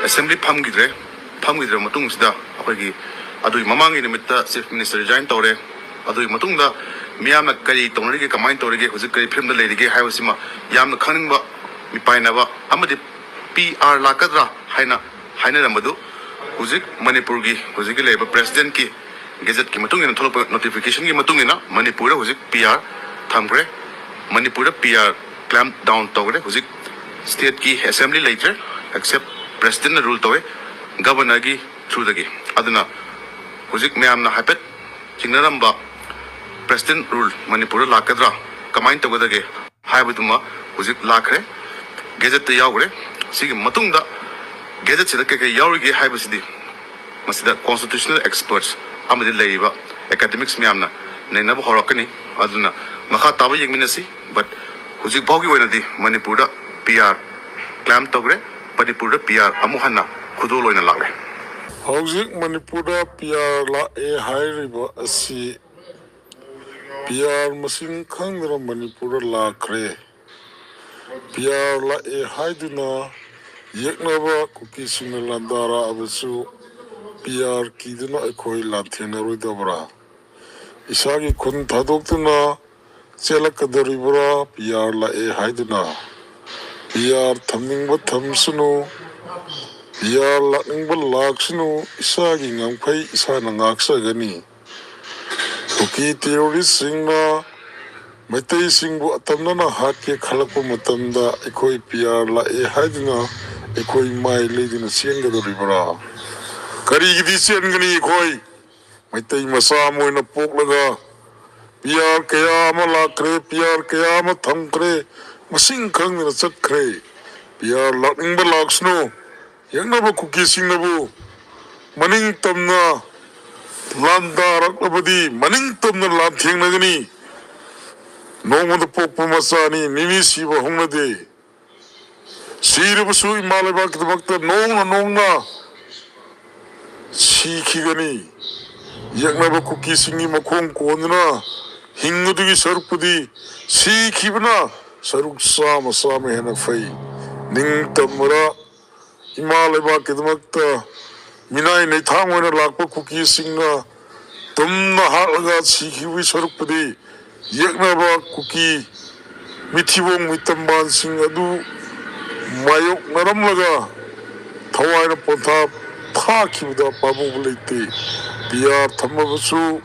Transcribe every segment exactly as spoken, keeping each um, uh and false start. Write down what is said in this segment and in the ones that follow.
Assembly ꯐꯝꯈꯤꯗ꯭ꯔꯦ꯫ ꯐꯝꯈꯤꯗ꯭ꯔꯕ ꯃꯇꯨꯡꯁꯤꯗ ꯑꯩꯈꯣꯏꯒꯤ ꯑꯗꯨꯒꯤ ꯃꯃꯥꯡꯒꯤ ꯅꯨꯃꯤꯠꯇ ꯆꯤꯐ ꯃꯤꯅꯤꯁꯇꯔ ꯔꯤꯖꯥꯏꯟ ꯇꯧꯔꯦ꯫ ꯑꯗꯨꯒꯤ ꯃꯇꯨꯡꯗ ꯃꯤꯌꯥꯝꯅ ꯀꯔꯤ ꯇꯧꯅꯔꯤꯒꯦ, ꯀꯃꯥꯏꯅ ꯇꯧꯔꯤꯒꯦ, ꯍꯧꯖꯤꯛ ꯀꯔꯤ ꯐꯤꯕꯝꯗ ꯂꯩꯔꯤꯒꯦ ꯍꯥꯏꯕꯁꯤꯃ ꯌꯥꯝꯅ ꯈꯪꯅꯤꯡꯕ, ꯃꯤꯄꯥꯏꯅꯕ ꯑꯃꯗꯤ ꯄꯤ ꯑꯥꯔ ꯂꯥꯛꯀꯗ꯭ꯔꯥ ꯍꯥꯏꯅ ꯍꯥꯏꯅꯔꯝꯕꯗꯨ ꯍꯧꯖꯤꯛ ꯃꯅꯤꯄꯨꯔꯒꯤ ꯍꯧꯖꯤꯛꯀꯤ ꯂꯩꯔꯤꯕ ꯄ꯭ꯔꯦꯁꯤꯗꯦꯟꯠꯀꯤ ꯒꯦꯖꯦꯠꯀꯤ ꯃꯇꯨꯡ ꯏꯟꯅ ꯊꯣꯛꯂꯛꯄ ꯅꯣꯇꯤꯐꯤꯀꯦꯁꯟꯒꯤ ꯃꯇꯨꯡ ꯏꯟꯅ ꯃꯅꯤꯄꯨꯔꯗ ꯍꯧꯖꯤꯛ ꯄꯤ ꯑꯥꯔ ꯊꯝꯈ꯭ꯔꯦ꯫ ꯃꯅꯤꯄꯨꯔꯗ ꯄꯤ ꯑꯥꯔ ꯀ꯭ꯂꯦꯝ ꯗꯥꯎꯟ ꯇꯧꯈ꯭ꯔꯦ꯫ ꯍꯧꯖꯤꯛ ꯁ꯭ꯇꯦꯠꯀꯤ ꯑꯦꯁꯦꯝꯕ꯭ꯂꯤ ꯂꯩꯇ꯭ꯔꯦ, ꯑꯦꯛꯁꯦꯞ ꯄ꯭ꯔꯦꯁꯤꯗꯦꯟꯠꯅ ꯔꯨꯜ ꯇꯧꯋꯦ ꯒꯕꯔꯅꯔꯒꯤ ꯊ꯭ꯔꯨꯗꯒꯤ꯫ ꯑꯗꯨꯅ ꯍꯧꯖꯤꯛ ꯃꯌꯥꯝꯅ ꯍꯥꯏꯐꯦꯠ ꯆꯤꯡꯅꯔꯝꯕ ꯄ꯭ꯔꯦꯁꯤꯗꯦꯟꯠ ꯔꯨꯜ ꯃꯅꯤꯄꯨꯔꯗ ꯂꯥꯛꯀꯗ꯭ꯔꯥ, ꯀꯃꯥꯏꯅ ꯇꯧꯒꯗꯒꯦ ꯍꯥꯏꯕꯗꯨꯃ ꯍꯧꯖꯤꯛ ꯂꯥꯛꯈ꯭ꯔꯦ, ꯒꯦꯖꯦꯠꯇ ꯌꯥꯎꯈ꯭ꯔꯦ꯫ ꯁꯤꯒꯤ ꯃꯇꯨꯡꯗ ꯒꯦꯖꯦꯠꯁꯤꯗ ꯀꯩꯀꯩ ꯌꯥꯎꯔꯤꯒꯦ ꯍꯥꯏꯕꯁꯤꯗꯤ ꯃꯁꯤꯗ ꯀꯣꯟꯁꯇꯤꯇ꯭ꯌꯨꯁꯅꯦꯜ ꯑꯦꯛꯁꯄꯔꯠꯁ ꯑꯃꯗꯤ ꯂꯩꯔꯤꯕ ꯑꯦꯀꯥꯗꯦꯃꯤꯛꯁ ꯃꯌꯥꯝꯅ ꯅꯩꯅꯕ ꯍꯧꯔꯛꯀꯅꯤ꯫ ꯑꯗꯨꯅ ꯃꯈꯥ ꯇꯥꯕ ꯌꯦꯡꯃꯤꯟꯅꯁꯤ꯫ ꯕꯠ ꯍꯧꯖꯤꯛ ꯐꯥꯎꯒꯤ ꯑꯣꯏꯅꯗꯤ ꯃꯅꯤꯄꯨꯔꯗ ꯄꯤ ꯑꯥꯔ ꯀ꯭ꯂꯦꯝ ꯇꯧꯈ꯭ꯔꯦ, ꯃꯅꯤꯄꯨꯔꯗ ꯄꯤ ꯑꯥꯔ ꯑꯃꯨꯛ ꯍꯟꯅ ꯈꯨꯗꯣꯜ ꯑꯣꯏꯅ ꯂꯥꯛꯂꯦ꯫ ꯍꯧꯖꯤꯛ ꯃꯅꯤꯄꯨꯔꯗ ꯄꯤ ꯑꯥꯔ ꯂꯥꯛꯑꯦ ꯍꯥꯏꯔꯤꯕ ꯑꯁꯤ ꯄꯤ ꯑꯥꯔ ꯃꯁꯤꯡ ꯈꯪꯗꯅ ꯃꯅꯤꯄꯨꯔꯗ ꯂꯥꯛꯈ꯭ꯔꯦ꯫ ꯄꯤ ꯑꯥꯔ ꯂꯥꯛꯑꯦ ꯍꯥꯏꯗꯨꯅ ꯌꯦꯛꯅꯕ ꯀꯨꯀꯤꯁꯤꯡꯅ ꯂꯥꯟꯗꯥꯔꯛꯑꯕꯁꯨ ꯄꯤ ꯑꯥꯔ ꯀꯤꯗꯨꯅ ꯑꯩꯈꯣꯏ ꯂꯥꯟꯊꯦꯡꯅꯔꯣꯏꯗꯕ꯭ꯔꯥ? ꯏꯁꯥꯒꯤ ꯈꯨꯟ ꯊꯥꯗꯣꯛꯇꯨꯅ ꯆꯦꯜꯂꯛꯀꯗꯧꯔꯤꯕ꯭ꯔꯥ? ꯄꯤ ꯑꯥꯔ ꯂꯥꯛꯑꯦ ꯍꯥꯏꯗꯨꯅ ꯄꯤ ꯑꯥꯔ ꯊꯝꯅꯤꯡꯕ ꯊꯝꯁꯅꯨ, ꯄꯤ ꯑꯥꯔ ꯂꯥꯛꯅꯤꯡꯕ ꯂꯥꯛꯁꯅꯨ, ꯏꯁꯥꯒꯤ ꯉꯝꯈꯩ ꯏꯁꯥꯅ ꯉꯥꯛꯆꯒꯅꯤ꯫ ꯀꯨꯀꯤ ꯇꯦꯔꯣꯔꯤꯁꯁꯤꯡꯅ ꯃꯩꯇꯩꯁꯤꯡꯕꯨ ꯑꯇꯝꯅꯅ ꯍꯥꯠꯀꯦ ꯈꯜꯂꯛꯄ ꯃꯇꯝꯗ ꯑꯩꯈꯣꯏ ꯄꯤ ꯑꯥꯔ ꯂꯥꯛꯑꯦ ꯍꯥꯏꯗꯨꯅ ꯑꯩꯈꯣꯏ ꯃꯥꯏ ꯂꯩꯗꯨꯅ ꯆꯦꯟꯒꯗꯧꯔꯤꯕ꯭ꯔꯥ? ꯀꯔꯤꯒꯤꯗꯤ ꯆꯦꯟꯒꯅꯤ? ꯑꯩꯈꯣꯏ ꯃꯩꯇꯩ ꯃꯆꯥ ꯑꯃ ꯑꯣꯏꯅ ꯄꯣꯛꯂꯒ ꯄꯤ ꯑꯥꯔ ꯀꯌꯥ ꯑꯃ ꯂꯥꯛꯈ꯭ꯔꯦ, ꯄꯤ ꯑꯥꯔ ꯀꯌꯥ ꯑꯃ ꯊꯝꯈ꯭ꯔꯦ, ꯃꯁꯤꯡ ꯈꯪꯗꯅ ꯆꯠꯈ꯭ꯔꯦ꯫ ꯄꯤ ꯑꯥꯔ ꯂꯥꯛꯅꯤꯡꯕ ꯂꯥꯛꯁꯅꯨ, ꯌꯦꯛꯅꯕ ꯀꯨꯀꯤꯁꯤꯡꯅꯕꯨ ꯃꯅꯤꯡ ꯇꯝꯅ ꯂꯥꯟꯗꯥꯔꯛꯂꯕꯗꯤ ꯃꯅꯤꯡ ꯇꯝꯅ ꯂꯥꯟꯊꯦꯡꯅꯒꯅꯤ꯫ ꯅꯣꯡꯃꯗ ꯄꯣꯛꯄ ꯃꯆꯥꯅꯤ, ꯅꯤꯅꯤ ꯁꯤꯕ ꯍꯧꯅꯗꯦ꯫ ꯁꯤꯔꯕꯁꯨ ꯏꯃꯥ ꯂꯩꯕꯥꯛꯀꯤꯗꯃꯛꯇ ꯅꯣꯡꯅ ꯅꯣꯡꯅ ꯁꯤꯈꯤꯒꯅꯤ꯫ ꯌꯦꯛꯅꯕ ꯀꯨꯀꯤꯁꯤꯡꯒꯤ ꯃꯈꯣꯡ ꯀꯣꯟꯗꯨꯅ ꯍꯤꯡꯕꯗꯨꯒꯤ ꯁꯔꯨꯛꯄꯨꯗꯤ ꯁꯤꯈꯤꯕꯅ ꯁꯔꯨꯛ ꯆꯥꯝꯃ, ꯆꯥꯝꯃ ꯍꯦꯟꯅ ꯐꯩ꯫ ꯅꯤꯡꯇꯝꯕꯗ ꯏꯃꯥ ꯂꯩꯕꯥꯛꯀꯤꯗꯃꯛꯇ ꯃꯤꯅꯥꯏ ꯅꯩꯊꯥꯡ ꯑꯣꯏꯅ ꯂꯥꯛꯄ ꯀꯨꯀꯤꯁꯤꯡꯅ ꯇꯨꯝꯅ ꯍꯥꯠꯂꯒ ꯁꯤꯈꯤꯕꯒꯤ ꯁꯔꯨꯛꯄꯨꯗꯤ, ꯌꯦꯛꯅꯕ ꯀꯨꯀꯤ ꯃꯤꯊꯤꯕꯣꯡ ꯃꯤꯇꯝꯕꯥꯟꯁꯤꯡ ꯑꯗꯨ ꯃꯥꯌꯣꯛꯅꯔꯝꯂꯒ ꯊꯋꯥꯏꯅ ꯄꯣꯟꯊꯥ ꯊꯥꯈꯤꯕꯗ ꯄꯥꯝꯃꯨꯕ ꯂꯩꯇꯦ꯫ ꯄꯤ ꯑꯥꯔ ꯊꯝꯃꯕꯁꯨ,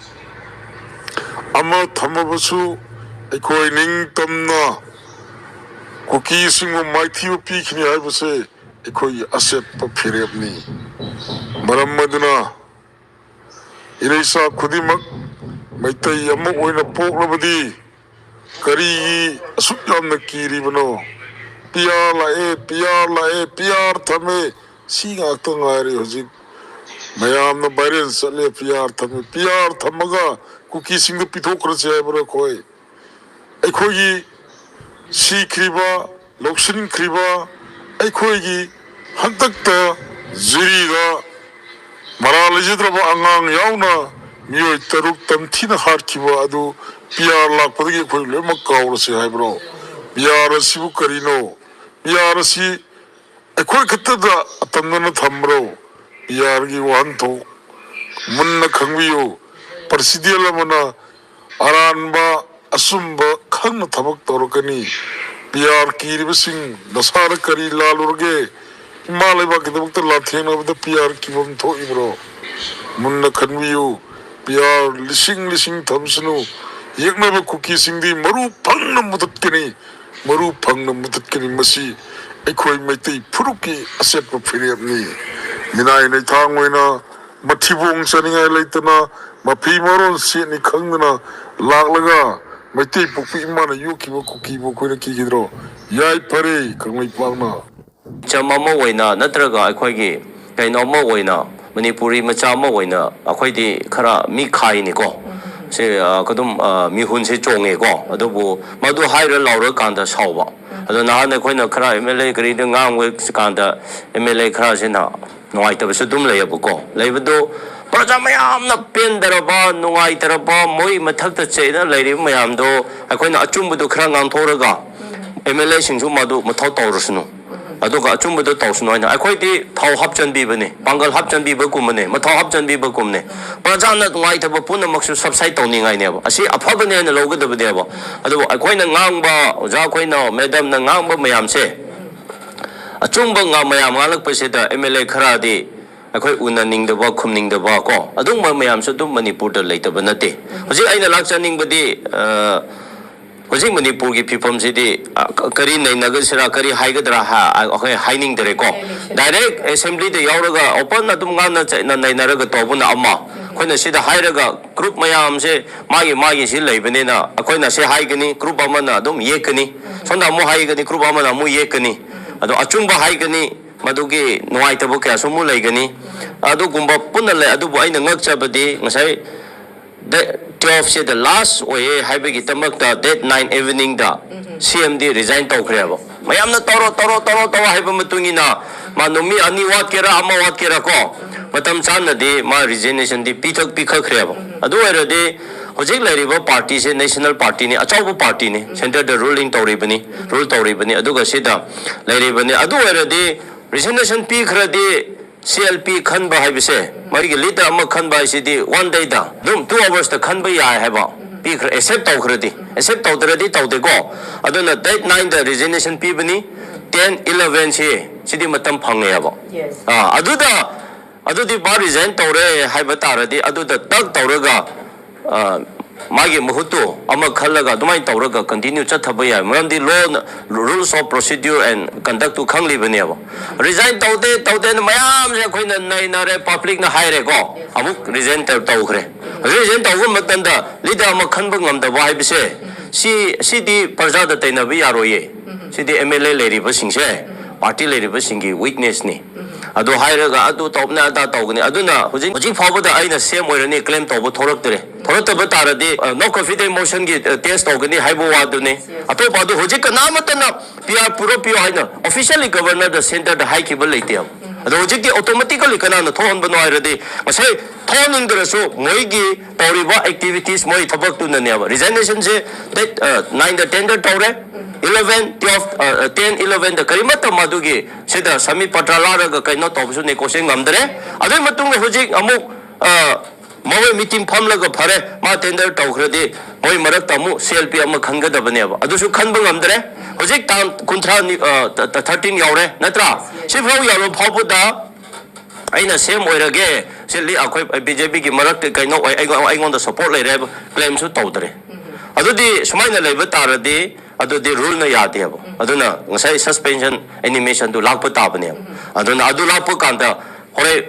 ꯑꯃ ꯊꯝꯃꯕꯁꯨ, ꯑꯩꯈꯣꯏ ꯅꯤꯡꯇꯝꯅ ꯀꯨꯀꯤꯁꯤꯡꯕꯨ ꯃꯥꯏꯊꯤꯕ ꯄꯤꯈꯤꯅꯤ ꯍꯥꯏꯕꯁꯦ ꯑꯩꯈꯣꯏꯒꯤ ꯑꯆꯦꯠꯄ ꯐꯤꯔꯦꯞꯅꯤ꯫ ꯃꯔꯝ ꯑꯗꯨꯅ ꯏꯔꯩꯆꯥ ꯈꯨꯗꯤꯡꯃꯛ ꯃꯩꯇꯩ ꯑꯃ ꯑꯣꯏꯅ ꯄꯣꯛꯂꯕꯗꯤ ꯀꯔꯤꯒꯤ ꯑꯁꯨꯛ ꯌꯥꯝꯅ ꯀꯤꯔꯤꯕꯅꯣ? ꯄꯤ ꯑꯥꯔ ꯂꯥꯛꯑꯦ, ꯄꯤ ꯑꯥꯔ ꯂꯥꯛꯑꯦ, ꯄꯤ ꯑꯥꯔ ꯊꯝꯃꯦ, ꯁꯤ ꯉꯥꯛꯇ ꯉꯥꯏꯔꯦ ꯍꯧꯖꯤꯛ꯫ ꯃꯌꯥꯝꯅ ꯚꯥꯏꯔꯦꯜ ꯆꯠꯂꯦ, ꯄꯤ ꯑꯥꯔ ꯊꯝꯃꯦ, ꯄꯤ ꯑꯥꯔ ꯊꯝꯃꯒ ꯀꯨꯀꯤꯁꯤꯡꯗ ꯄꯤꯊꯣꯛꯈ꯭ꯔꯁꯦ ꯍꯥꯏꯕ꯭ꯔꯥ? ꯑꯩꯈꯣꯏ, ꯑꯩꯈꯣꯏꯒꯤ ꯁꯤꯈ꯭ꯔꯤꯕ, ꯂꯧꯁꯤꯟꯈ꯭ꯔꯤꯕ, ꯑꯩꯈꯣꯏꯒꯤ ꯍꯟꯗꯛꯇ ꯖꯤꯔꯤꯗ ꯃꯔꯥꯜ ꯂꯩꯖꯗ꯭ꯔꯕ ꯑꯉꯥꯡ ꯌꯥꯎꯅ ꯃꯤꯑꯣꯏ ꯇꯔꯨꯛ ꯇꯝꯊꯤꯅ ꯍꯥꯠꯈꯤꯕ ꯑꯗꯨ ꯄꯤ ꯑꯥꯔ ꯂꯥꯛꯄꯗꯒꯤ ꯑꯩꯈꯣꯏ ꯂꯣꯏꯅꯃꯛ ꯀꯥꯎꯔꯁꯤ ꯍꯥꯏꯕ꯭ꯔꯣ? ꯄꯤ ꯑꯥꯔ ꯑꯁꯤꯕꯨ ꯀꯔꯤꯅꯣ? ꯄꯤ ꯑꯥꯔ ꯑꯁꯤ ꯑꯩꯈꯣꯏ ꯈꯛꯇꯗ ꯑꯇꯝꯅꯅ ꯊꯝꯕ꯭ꯔꯣ? ꯄꯤ ꯑꯥꯔꯒꯤ ꯋꯥꯍꯟꯊꯣꯛ ꯃꯨꯟꯅ ꯈꯪꯕꯤꯌꯨ꯫ ꯄ꯭ꯔꯁꯤꯗꯦꯟ ꯑꯃꯅ ꯑꯔꯥꯟꯕ ꯑꯆꯨꯝꯕ ꯈꯪꯅ ꯊꯕꯛ ꯇꯧꯔꯛꯀꯅꯤ꯫ ꯄꯤ ꯑꯥꯔ ꯀꯤꯔꯤꯕꯁꯤꯡ, ꯅꯁꯥꯗ ꯀꯔꯤ ꯂꯥꯜꯂꯨꯔꯒꯦ? ꯏꯃꯥ ꯂꯩꯕꯥꯛꯀꯤꯗꯃꯛꯇ ꯂꯥꯟꯊꯦꯡꯅꯕꯗ ꯄꯤ ꯑꯥꯔ ꯀꯤꯐꯝ ꯊꯣꯛꯏꯕ꯭ꯔꯣ? ꯃꯨꯟꯅ ꯈꯟꯕꯤꯌꯨ꯫ ꯄꯤ ꯑꯥꯔ ꯂꯤꯁꯤꯡ ꯂꯤꯁꯤꯡ ꯊꯝꯁꯅꯨ꯫ ꯌꯦꯛꯅꯕ ꯀꯨꯀꯤꯁꯤꯡꯗꯤ ꯃꯔꯨ ꯐꯪꯅ ꯃꯨꯊꯠꯀꯅꯤ꯫ ꯃꯔꯨ ꯐꯪꯅ ꯃꯨꯊꯠꯀꯅꯤ꯫ ꯃꯁꯤ ꯑꯩꯈꯣꯏ ꯃꯩꯇꯩ ꯐꯨꯔꯨꯞꯀꯤ ꯑꯆꯦꯠꯄ ꯐꯤꯔꯦꯞꯅꯤ꯫ ꯃꯤꯅꯥꯏ ꯂꯩꯊꯥꯡ ꯑꯣꯏꯅ ꯃꯊꯤꯕꯣꯡ ꯆꯥꯅꯤꯡꯉꯥꯏ ꯂꯩꯇꯅ ꯃꯐꯤ ꯃꯔꯣꯟ ꯁꯦꯠꯅꯤ ꯈꯪꯗꯅ ꯂꯥꯛꯂꯒ ꯃꯩꯇꯩ ꯄꯣꯛꯄꯤ ꯏꯃꯥꯅ ꯌꯣꯛꯈꯤꯕ ꯀꯨꯀꯤꯕꯨ ꯑꯩꯈꯣꯏꯅ ꯀꯤꯈꯤꯗ꯭ꯔꯣ? ꯌꯥꯏ, ꯐꯔꯦ, ꯀꯪꯂꯩꯄꯥꯛꯅ꯫ ꯆꯝ ꯑꯃ ꯑꯣꯏꯅ ꯅꯠꯇ꯭ꯔꯒ ꯑꯩꯈꯣꯏꯒꯤ ꯀꯩꯅꯣ ꯑꯃ ꯑꯣꯏꯅ, ꯃꯅꯤꯄꯨꯔꯤ ꯃꯆꯥ ꯑꯃ ꯑꯣꯏꯅ ꯑꯩꯈꯣꯏꯗꯤ ꯈꯔ ꯃꯤ ꯈꯥꯏꯅꯤꯀꯣ꯫ ꯁꯤ, ꯑ, ꯑꯗꯨꯝ, ꯑ, ꯃꯤꯍꯨꯟꯁꯦ ꯆꯣꯡꯉꯦꯀꯣ꯫ ꯑꯗꯨꯕꯨ ꯃꯗꯨ ꯍꯥꯏꯔ ꯂꯥꯎꯔꯀꯥꯟꯗ ꯁꯥꯎꯕ꯫ ꯑꯗꯣ ꯅꯍꯥꯟ ꯑꯩꯈꯣꯏꯅ ꯈꯔ ꯑꯦꯝ ꯑꯦꯜ ꯑꯦ ꯀꯔꯤꯗ ꯉꯥꯡꯕ ꯀꯥꯟꯗ ꯑꯦꯝ ꯑꯦꯜ ꯑꯦ ꯈꯔꯁꯤꯅ ꯅꯨꯡꯉꯥꯏꯇꯕꯁꯨ ꯑꯗꯨꯝ ꯂꯩꯌꯦꯕꯀꯣ꯫ ꯂꯩꯕꯗꯨ ꯄ꯭ꯔꯖꯥ ꯃꯌꯥꯝꯅ ꯄꯦꯟꯗꯔꯕ, ꯅꯨꯡꯉꯥꯏꯇꯔꯕ, ꯃꯣꯏ ꯃꯊꯛꯇ ꯆꯩꯅ ꯂꯩꯔꯤꯕ ꯃꯌꯥꯝꯗꯣ ꯑꯩꯈꯣꯏꯅ ꯑꯆꯨꯝꯕꯗꯨ ꯈꯔ ꯉꯥꯡꯊꯣꯛꯑꯒ ꯑꯦꯝ ꯑꯦꯜ ꯑꯦꯁꯤꯡꯁꯨ ꯃꯗꯨ ꯃꯊꯧ ꯇꯧꯔꯁꯅꯨ꯫ ꯑꯗꯨꯒ ꯑꯆꯨꯝꯕꯗꯣ ꯇꯧꯁꯅꯨ ꯍꯥꯏꯅ꯫ ꯑꯩꯈꯣꯏꯗꯤ ꯊꯥꯎ ꯍꯥꯞꯆꯟꯕꯤꯕꯅꯦ, ꯄꯥꯡꯒꯜ ꯍꯥꯞꯆꯟꯕꯤꯕꯒꯨꯝꯕꯅꯦ, ꯃꯊꯥꯎ ꯍꯥꯞꯆꯟꯕꯤꯕꯒꯨꯝꯅꯦ꯫ ꯄ꯭ꯔꯖꯥꯅ ꯅꯨꯡꯉꯥꯏꯇꯕ ꯄꯨꯝꯅꯃꯛꯁꯨ subside ꯇꯧꯅꯤꯡꯉꯥꯏꯅꯦꯕ꯫ ꯑꯁꯤ ꯑꯐꯕꯅꯦ ꯍꯥꯏꯅ ꯂꯧꯒꯗꯕꯅꯦꯕ꯫ ꯑꯗꯨꯕꯨ ꯑꯩꯈꯣꯏꯅ ꯉꯥꯡꯕ, ꯑꯣꯖꯥ ꯑꯩꯈꯣꯏꯅ, ꯃꯦꯗꯝꯅ ꯉꯥꯡꯕ ꯃꯌꯥꯝꯁꯦ, ꯑꯆꯨꯝꯕ ꯉꯥ-, ꯃꯌꯥꯝ ꯉꯥꯡꯂꯛꯄꯁꯤꯗ ꯑꯦꯝ ꯑꯦꯜ ꯑꯦ ꯈꯔꯗꯤ ꯑꯩꯈꯣꯏ ꯎꯅꯅꯤꯡꯗꯕ, ꯈꯨꯝꯅꯤꯡꯗꯕ ꯀꯣ, ꯑꯗꯨꯒꯨꯝꯕ ꯃꯌꯥꯝꯁꯨ ꯑꯗꯨꯝ ꯃꯅꯤꯄꯨꯔꯗ ꯂꯩꯇꯕ ꯅꯠꯇꯦ꯫ ꯍꯧꯖꯤꯛ ꯑꯩꯅ ꯂꯥꯛꯆꯅꯤꯡꯕꯗꯤ, ꯑ, ꯍꯧꯖꯤꯛ ꯃꯅꯤꯄꯨꯔꯒꯤ ꯐꯤꯕꯝꯁꯤꯗꯤ, ꯑ, ꯀ-, ꯀꯔꯤ ꯅꯩꯅꯒꯁꯤꯔꯥ, ꯀꯔꯤ ꯍꯥꯏꯒꯗ꯭ꯔꯥ, ꯍꯥ, ꯑ, ꯑꯩꯈꯣꯏ ꯍꯥꯏꯅꯤꯡꯗꯔꯦꯀꯣ꯫ Direct assembly ꯗ ꯌꯥꯎꯔꯒ open ꯑꯗꯨꯝ ꯉꯥꯡꯅ ꯆꯩꯅ ꯅꯩꯅꯔꯒ ꯇꯧꯕꯅ ꯑꯃ, ꯑꯩꯈꯣꯏꯅ ꯁꯤꯗ ꯍꯥꯏꯔꯒ group ꯃꯌꯥꯝꯁꯦ ꯃꯥꯒꯤ ꯃꯥꯒꯤ ꯁꯤ ꯂꯩꯕꯅꯤꯅ, ꯑꯩꯈꯣꯏꯅ ꯁꯤ ꯍꯥꯏꯒꯅꯤ, group ꯑꯃꯅ ꯑꯗꯨꯝ ꯌꯦꯛꯀꯅꯤ, ꯁꯣꯝꯗ ꯑꯃꯨꯛ ꯍꯥꯏꯒꯅꯤ, group ꯑꯃꯅ ꯑꯃꯨꯛ ꯌꯦꯛꯀꯅꯤ꯫ ꯑꯗꯣ ꯑꯆꯨꯝꯕ ꯍꯥꯏꯒꯅꯤ, ꯃꯗꯨꯒꯤ ꯅꯨꯡꯉꯥꯏꯇꯕ ꯀꯌꯥꯁꯨ ꯑꯃꯨꯛ ꯂꯩꯒꯅꯤ꯫ ꯑꯗꯨꯒꯨꯝꯕ ꯄꯨꯟꯅ ꯂꯩ꯫ ꯑꯗꯨꯕꯨ ꯑꯩꯅ ꯉꯛꯆꯕꯗꯤ, ꯉꯁꯥꯏ date twelve say the last ꯑꯣꯏꯌꯦ ꯍꯥꯏꯕꯒꯤꯗꯃꯛꯇ date nine evening ꯗ ꯁꯤ ꯑꯦꯝ ꯗꯤ resign ꯇꯧꯈ꯭ꯔꯦꯕ꯫ ꯃꯌꯥꯝꯅ "ꯇꯧꯔꯣ, ꯇꯧꯔꯣ, ꯇꯧꯔꯣ, ꯇꯧꯔꯣ" ꯍꯥꯏꯕ ꯃꯇꯨꯡ ꯏꯟꯅ, ꯃꯥ ꯅꯨꯃꯤꯠ ꯑꯅꯤ ꯋꯥꯠꯀꯦꯔꯥ, ꯑꯃ ꯋꯥꯠꯀꯦꯔꯥ ꯀꯣ, ꯃꯇꯝ ꯆꯥꯅꯗꯤ ꯃꯥ resignation ꯗꯤ ꯄꯤꯊꯛ-, ꯄꯤꯈꯛꯈ꯭ꯔꯦꯕ꯫ ꯑꯗꯨ ꯑꯣꯏꯔꯗꯤ ꯍꯧꯖꯤꯛ ꯂꯩꯔꯤꯕ party ꯁꯦ national party ꯅꯤ, ꯑꯆꯧꯕ party ꯅꯤ, centre ꯗ ruling ꯇꯧꯔꯤꯕꯅꯤ, rule ꯇꯧꯔꯤꯕꯅꯤ, ꯑꯗꯨꯒ ꯁꯤꯗ ꯂꯩꯔꯤꯕꯅꯤ꯫ ꯑꯗꯨ ꯑꯣꯏꯔꯗꯤ resignation ꯄꯤꯈ꯭ꯔꯗꯤ, ꯁꯤ ꯑꯦꯜ ꯄꯤ ꯈꯟꯕ ꯍꯥꯏꯕꯁꯦ, ꯃꯔꯤꯒꯤ leader ꯑꯃ ꯈꯟꯕ ꯍꯥꯏꯁꯤꯗꯤ one day ꯗ ꯑꯗꯨꯝ two hours ꯇ ꯈꯟꯕ ꯌꯥꯏ ꯍꯥꯏꯕ ꯄꯤꯈ꯭ꯔ, accept ꯇꯧꯈ꯭ꯔꯗꯤ, accept ꯇꯧꯗ꯭ꯔꯗꯤ ꯇꯧꯗꯦꯀꯣ꯫ ꯑꯗꯨꯅ date nine ꯗ resignation ꯄꯤꯕꯅꯤ, ten, eleven ꯁꯤ, ꯁꯤꯗꯤ ꯃꯇꯝ ꯐꯪꯉꯦꯕ꯫ ꯑꯥ, ꯑꯗꯨꯗ, ꯑꯗꯨꯗꯤ ꯃꯥ resign ꯇꯧꯔꯦ ꯍꯥꯏꯕ ꯇꯥꯔꯗꯤ, ꯑꯗꯨꯗ ꯇꯛ ꯇꯧꯔꯒ, ꯑ, ꯃꯥꯒꯤ ꯃꯍꯨꯠꯇꯨ ꯑꯃ ꯈꯜꯂꯒ ꯑꯗꯨꯃꯥꯏꯅ ꯇꯧꯔꯒ continue ꯆꯠꯊꯕ ꯌꯥꯏ꯫ ꯃꯔꯝꯗꯤ law ꯅ, rules of procedure and conduct ꯇꯨ ꯈꯪꯂꯤꯕꯅꯦꯕ꯫ Resign ꯇꯧꯗꯦ, ꯇꯧꯗꯦꯅ ꯃꯌꯥꯝꯁꯦ ꯑꯩꯈꯣꯏꯅ ꯅꯩꯅꯔꯦ, public ꯅ ꯍꯥꯏꯔꯦꯀꯣ, ꯑꯃꯨꯛ resign ꯇꯧ-, ꯇꯧꯈ꯭ꯔꯦ꯫ Resign ꯇꯧꯕ ꯃꯇꯝꯗ leader ꯑꯃ ꯈꯟꯕ ꯉꯝꯗꯕ ꯍꯥꯏꯕꯁꯦ, ꯁꯤ, ꯁꯤꯗꯤ ꯄ꯭ꯔꯖꯥꯗ ꯇꯩꯅꯕ ꯌꯥꯔꯣꯏꯌꯦ꯫ ꯁꯤꯗꯤ ꯑꯦꯝ ꯑꯦꯜ ꯑꯦ ꯂꯩꯔꯤꯕꯁꯤꯡꯁꯦ, party ꯂꯩꯔꯤꯕꯁꯤꯡꯒꯤ weakness ꯅꯤ꯫ ꯑꯗꯨ ꯍꯥꯏꯔꯒ ꯑꯗꯨ ꯇꯧꯕꯅꯦ, ꯑꯗꯥ ꯇꯧꯒꯅꯤ꯫ ꯑꯗꯨꯅ ꯍꯧꯖꯤꯛ, ꯍꯧꯖꯤꯛ ꯐꯥꯎꯕꯗ ꯑꯩꯅ ꯁꯤ ꯑꯦꯝ ꯑꯣꯏꯔꯅꯤ claim ꯇꯧꯕ ꯊꯣꯛꯂꯛꯇ꯭ꯔꯦ꯫ ꯊꯣꯛꯂꯛꯇꯕ ꯇꯥꯔꯗꯤ, ꯑ, no confidence motion ꯒꯤ, ꯑ, test ꯇꯧꯒꯅꯤ ꯍꯥꯏꯕ ꯋꯥꯗꯨꯅꯤ꯫ ꯑꯇꯣꯞꯄ ꯑꯗꯨ ꯍꯧꯖꯤꯛ ꯀꯅꯥꯃꯠꯇꯅ P R ꯄꯨꯔꯛꯄꯤꯌꯣ ꯍꯥꯏꯅ officially governor ꯗ centre ꯗ ꯍꯥꯏꯈꯤꯕ ꯂꯩꯇꯦꯕ꯫ ꯑꯗꯣ ꯍꯧꯖꯤꯛꯇꯤ automatically ꯀꯅꯥꯅ ꯊꯣꯛꯍꯟꯕꯅꯣ ꯍꯥꯏꯔꯗꯤ, ꯉꯁꯥꯏ ꯊꯣꯛꯍꯟꯅꯤꯡꯗ꯭ꯔꯁꯨ ꯃꯣꯏꯒꯤ ꯇꯧꯔꯤꯕ ꯑꯦꯛꯇꯤꯚꯤꯇꯤꯁ, ꯃꯣꯏ ꯊꯕꯛꯇꯨꯅꯅꯦꯕ꯫ ꯔꯤꯖꯥꯏꯅꯦꯁꯟꯁꯦ ꯗꯦꯠ ꯅꯥꯏꯟꯗ ꯇꯦꯟꯗꯔ ꯇꯧꯔꯦ, ꯏꯂꯚꯦꯟ, ꯇꯨꯌꯦꯜꯐ, ꯇꯦꯟ, ꯏꯂꯚꯦꯟꯗ ꯀꯔꯤꯃꯠꯇ ꯃꯗꯨꯒꯤ ꯁꯤꯗ ꯁꯃꯤ ꯄꯇ꯭ꯔ ꯂꯥꯛꯂꯒ ꯀꯩꯅꯣ ꯇꯧꯕꯁꯨ ꯅꯦꯒꯣꯁꯤꯌꯦꯠ ꯉꯝꯗ꯭ꯔꯦ꯫ ꯑꯗꯨꯒꯤ ꯃꯇꯨꯡꯗ ꯍꯧꯖꯤꯛ ꯑꯃꯨꯛ ꯑ, ꯃꯈꯣꯏ ꯃꯤꯇꯤꯡ ꯐꯝꯂꯒ ꯐꯔꯦ, ꯃꯥ ꯇꯦꯟꯗꯔ ꯇꯧꯈ꯭ꯔꯗꯤ ꯃꯣꯏ ꯃꯔꯛꯇ ꯑꯃꯨꯛ ꯁꯤ ꯑꯦꯜ ꯄꯤ ꯑꯃ ꯈꯟꯒꯗꯕꯅꯦꯕ꯫ ꯑꯗꯨꯁꯨ ꯈꯟꯕ ꯉꯝꯗ꯭ꯔꯦ꯫ ꯍꯧꯖꯤꯛ ꯇꯥꯡ ꯀꯨꯟꯊ꯭ꯔꯥ, ꯊꯥꯔꯇꯤꯟ ꯌꯧꯔꯦ, ꯅꯠꯇ꯭ꯔꯥ? ꯁꯤꯐꯥꯎ ꯌꯧꯔꯕ ꯐꯥꯎꯕꯗ ꯑꯩꯅ ꯁꯦꯝ ꯑꯣꯏꯔꯒꯦ, ꯁꯤ ꯂꯤ-, ꯑꯩꯈꯣꯏ ꯕꯤ ꯖꯦ ꯄꯤꯒꯤ ꯃꯔꯛꯇ ꯀꯩꯅꯣ ꯑꯣꯏ, ꯑꯩꯉꯣꯟ-, ꯑꯩꯉꯣꯟꯗ ꯁꯄꯣꯔꯠ ꯂꯩꯔꯦ ꯍꯥꯏꯕ ꯀ꯭ꯂꯦꯝꯁꯨ ꯇꯧꯗ꯭ꯔꯦ꯫ ꯑꯗꯨꯗꯤ ꯁꯨꯃꯥꯏꯅ ꯂꯩꯕ ꯇꯥꯔꯗꯤ ꯑꯗꯨꯗꯤ ꯔꯨꯜꯅ ꯌꯥꯗꯦꯕ꯫ ꯑꯗꯨꯅ ꯉꯁꯥꯏ ꯁꯁꯄꯦꯟꯁꯟ ꯑꯦꯅꯤꯃꯦꯁꯟꯗꯨ ꯂꯥꯛꯄ ꯇꯥꯕꯅꯦꯕ꯫ ꯑꯗꯨꯅ ꯑꯗꯨ ꯂꯥꯛꯄ ꯀꯥꯟꯗ ꯍꯣꯔꯦꯟ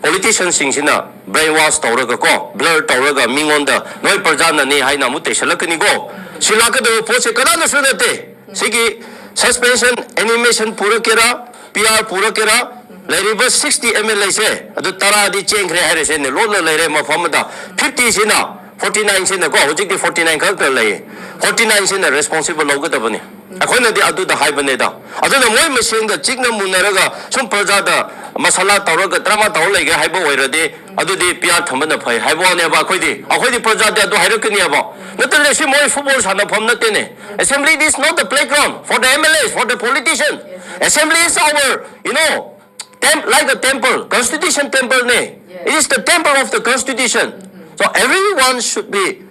ꯄꯣꯂꯤꯇꯤꯁꯤꯌꯟꯁꯤꯡꯁꯤꯅ ꯕ꯭ꯔꯦꯟ ꯋꯥꯁ ꯇꯧꯔꯒ ꯀꯣ, ꯕ꯭ꯂꯔ ꯇꯧꯔꯒ ꯃꯤꯉꯣꯟꯗ ꯅꯣꯏ ꯄ꯭ꯔꯖꯥꯅꯅꯤ ꯍꯥꯏꯅ ꯑꯃꯨꯛ ꯇꯩꯁꯜꯂꯛꯀꯅꯤꯀꯣ꯫ ꯁꯤ ꯂꯥꯛꯀꯗꯕ ꯄꯣꯠꯁꯦ ꯀꯅꯥꯅꯁꯨ ꯅꯠꯇꯦ꯫ ꯁꯤꯒꯤ ꯁꯁꯄꯦꯟꯁꯟ ꯑꯦꯅꯤꯃꯦꯁꯟ ꯄꯨꯔꯛꯀꯦꯔꯥ, ꯄꯤ ꯑꯥꯔ ꯄꯨꯔꯛꯀꯦꯔꯥ, ꯂꯩꯔꯤꯕ ꯁꯤꯛꯁꯇꯤ ꯑꯦꯝ ꯑꯦꯜ ꯑꯦꯁꯦ ꯑꯗꯨ ꯇꯔꯥꯗꯤ ꯆꯦꯟꯈ꯭ꯔꯦ ꯍꯥꯏꯔꯁꯦꯅꯦ, ꯂꯣꯠꯂ ꯂꯩꯔꯦ ꯃꯐꯝ ꯑꯃꯗ꯫ ꯐꯤꯐꯇꯤꯁꯤꯅ, ꯐꯣꯔꯇꯤ ꯅꯥꯏꯟꯁꯤꯅꯀꯣ, ꯍꯧꯖꯤꯛꯇꯤ ꯐꯣꯔꯇꯤ ꯅꯥꯏꯟ ꯈꯛꯇ ꯂꯩꯌꯦ, ꯐꯣꯔꯇꯤ ꯅꯥꯏꯟꯁꯤꯅ ꯔꯦꯁꯄꯣꯟꯁꯤꯕꯜ ꯂꯧꯒꯗꯕꯅꯤ꯫ ꯑꯩꯈꯣꯏꯅꯗꯤ ꯑꯗꯨꯗ ꯍꯥꯏꯕꯅꯦꯗ꯫ ꯑꯗꯨꯅ ꯃꯣꯏ ꯃꯁꯦꯟꯗ ꯆꯤꯛꯅ ꯃꯨꯟꯅꯔꯒ ꯁꯨꯝ ꯄ꯭ꯔꯖꯥꯗ ꯃꯁꯥꯂꯥ ꯇꯧꯔꯒ ꯗ꯭ꯔꯃꯥ ꯇꯧꯔ ꯂꯩꯒꯦ ꯍꯥꯏꯕ ꯑꯣꯏꯔꯗꯤ ꯑꯗꯨꯗꯤ ꯄꯤ ꯑꯥꯔ ꯊꯝꯕꯅ ꯐꯩ ꯍꯥꯏꯕ ꯋꯥꯅꯦꯕ꯫ ꯑꯩꯈꯣꯏꯗꯤ, ꯑꯩꯈꯣꯏꯗꯤ ꯄ꯭ꯔꯖꯥꯗꯤ ꯑꯗꯨ ꯍꯥꯏꯔꯛꯀꯅꯤꯕ꯫ ꯅꯠꯇ꯭ꯔꯗꯤ ꯁꯤ ꯃꯣꯏ ꯐꯨꯠꯕꯣꯜ ꯁꯥꯟꯅꯐꯝ ꯅꯠꯇꯦꯅꯦ꯫ Assembly is not the playground for the M L As, for the politician. Assembly is our, you know, temp-, like a temple, constitution temple ꯅꯦ. It is the temple of the constitution. So everyone should be,